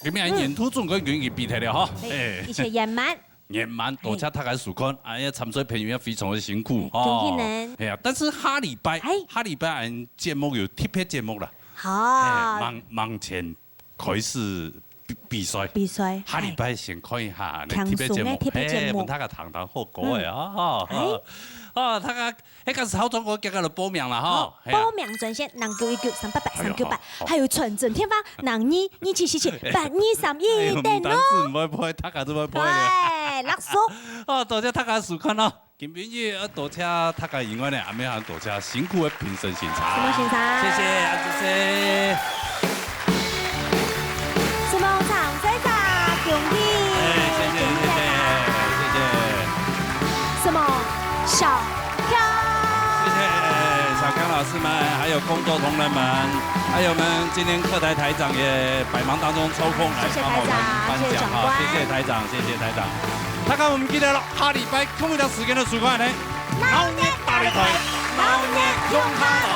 今日年度總冠軍已經比賽了哈，哎，一切圓滿。圓滿，多謝大家收看，啊，也參賽朋友也非常的辛苦，恭喜恁。哎呀，但是下禮拜，哎，下禮拜俺節目有特別節目啦，好，往往前開始比比賽，比賽，下禮拜先看一下，特別節目，特別節目，哎，大家聽聽好歌哎啊，哎，啊，大家。 該个時候總共結果來報名啦吼。報名專線零九一九三八八三九八，還有傳真電話零二二七四七八二三一，等哦。毋單止毋會背，大家都會背咧。哎，六叔。哦，多謝大家收看哦。今晡日要多謝大家以外呢，還要多謝辛苦的評審先生。什麼先生？謝謝，啊，謝謝。承蒙長輩長，恭喜！哎，謝謝，謝謝，謝謝。承蒙小強。謝謝小強老師們，還有工作同仁們，還有我們今天客台台長也百忙當中抽空來幫我們頒獎哈，謝謝台長，謝謝台長。大家我們記得了，下禮拜同一條時間的收看呢，鬧熱大擂台，鬧熱共下。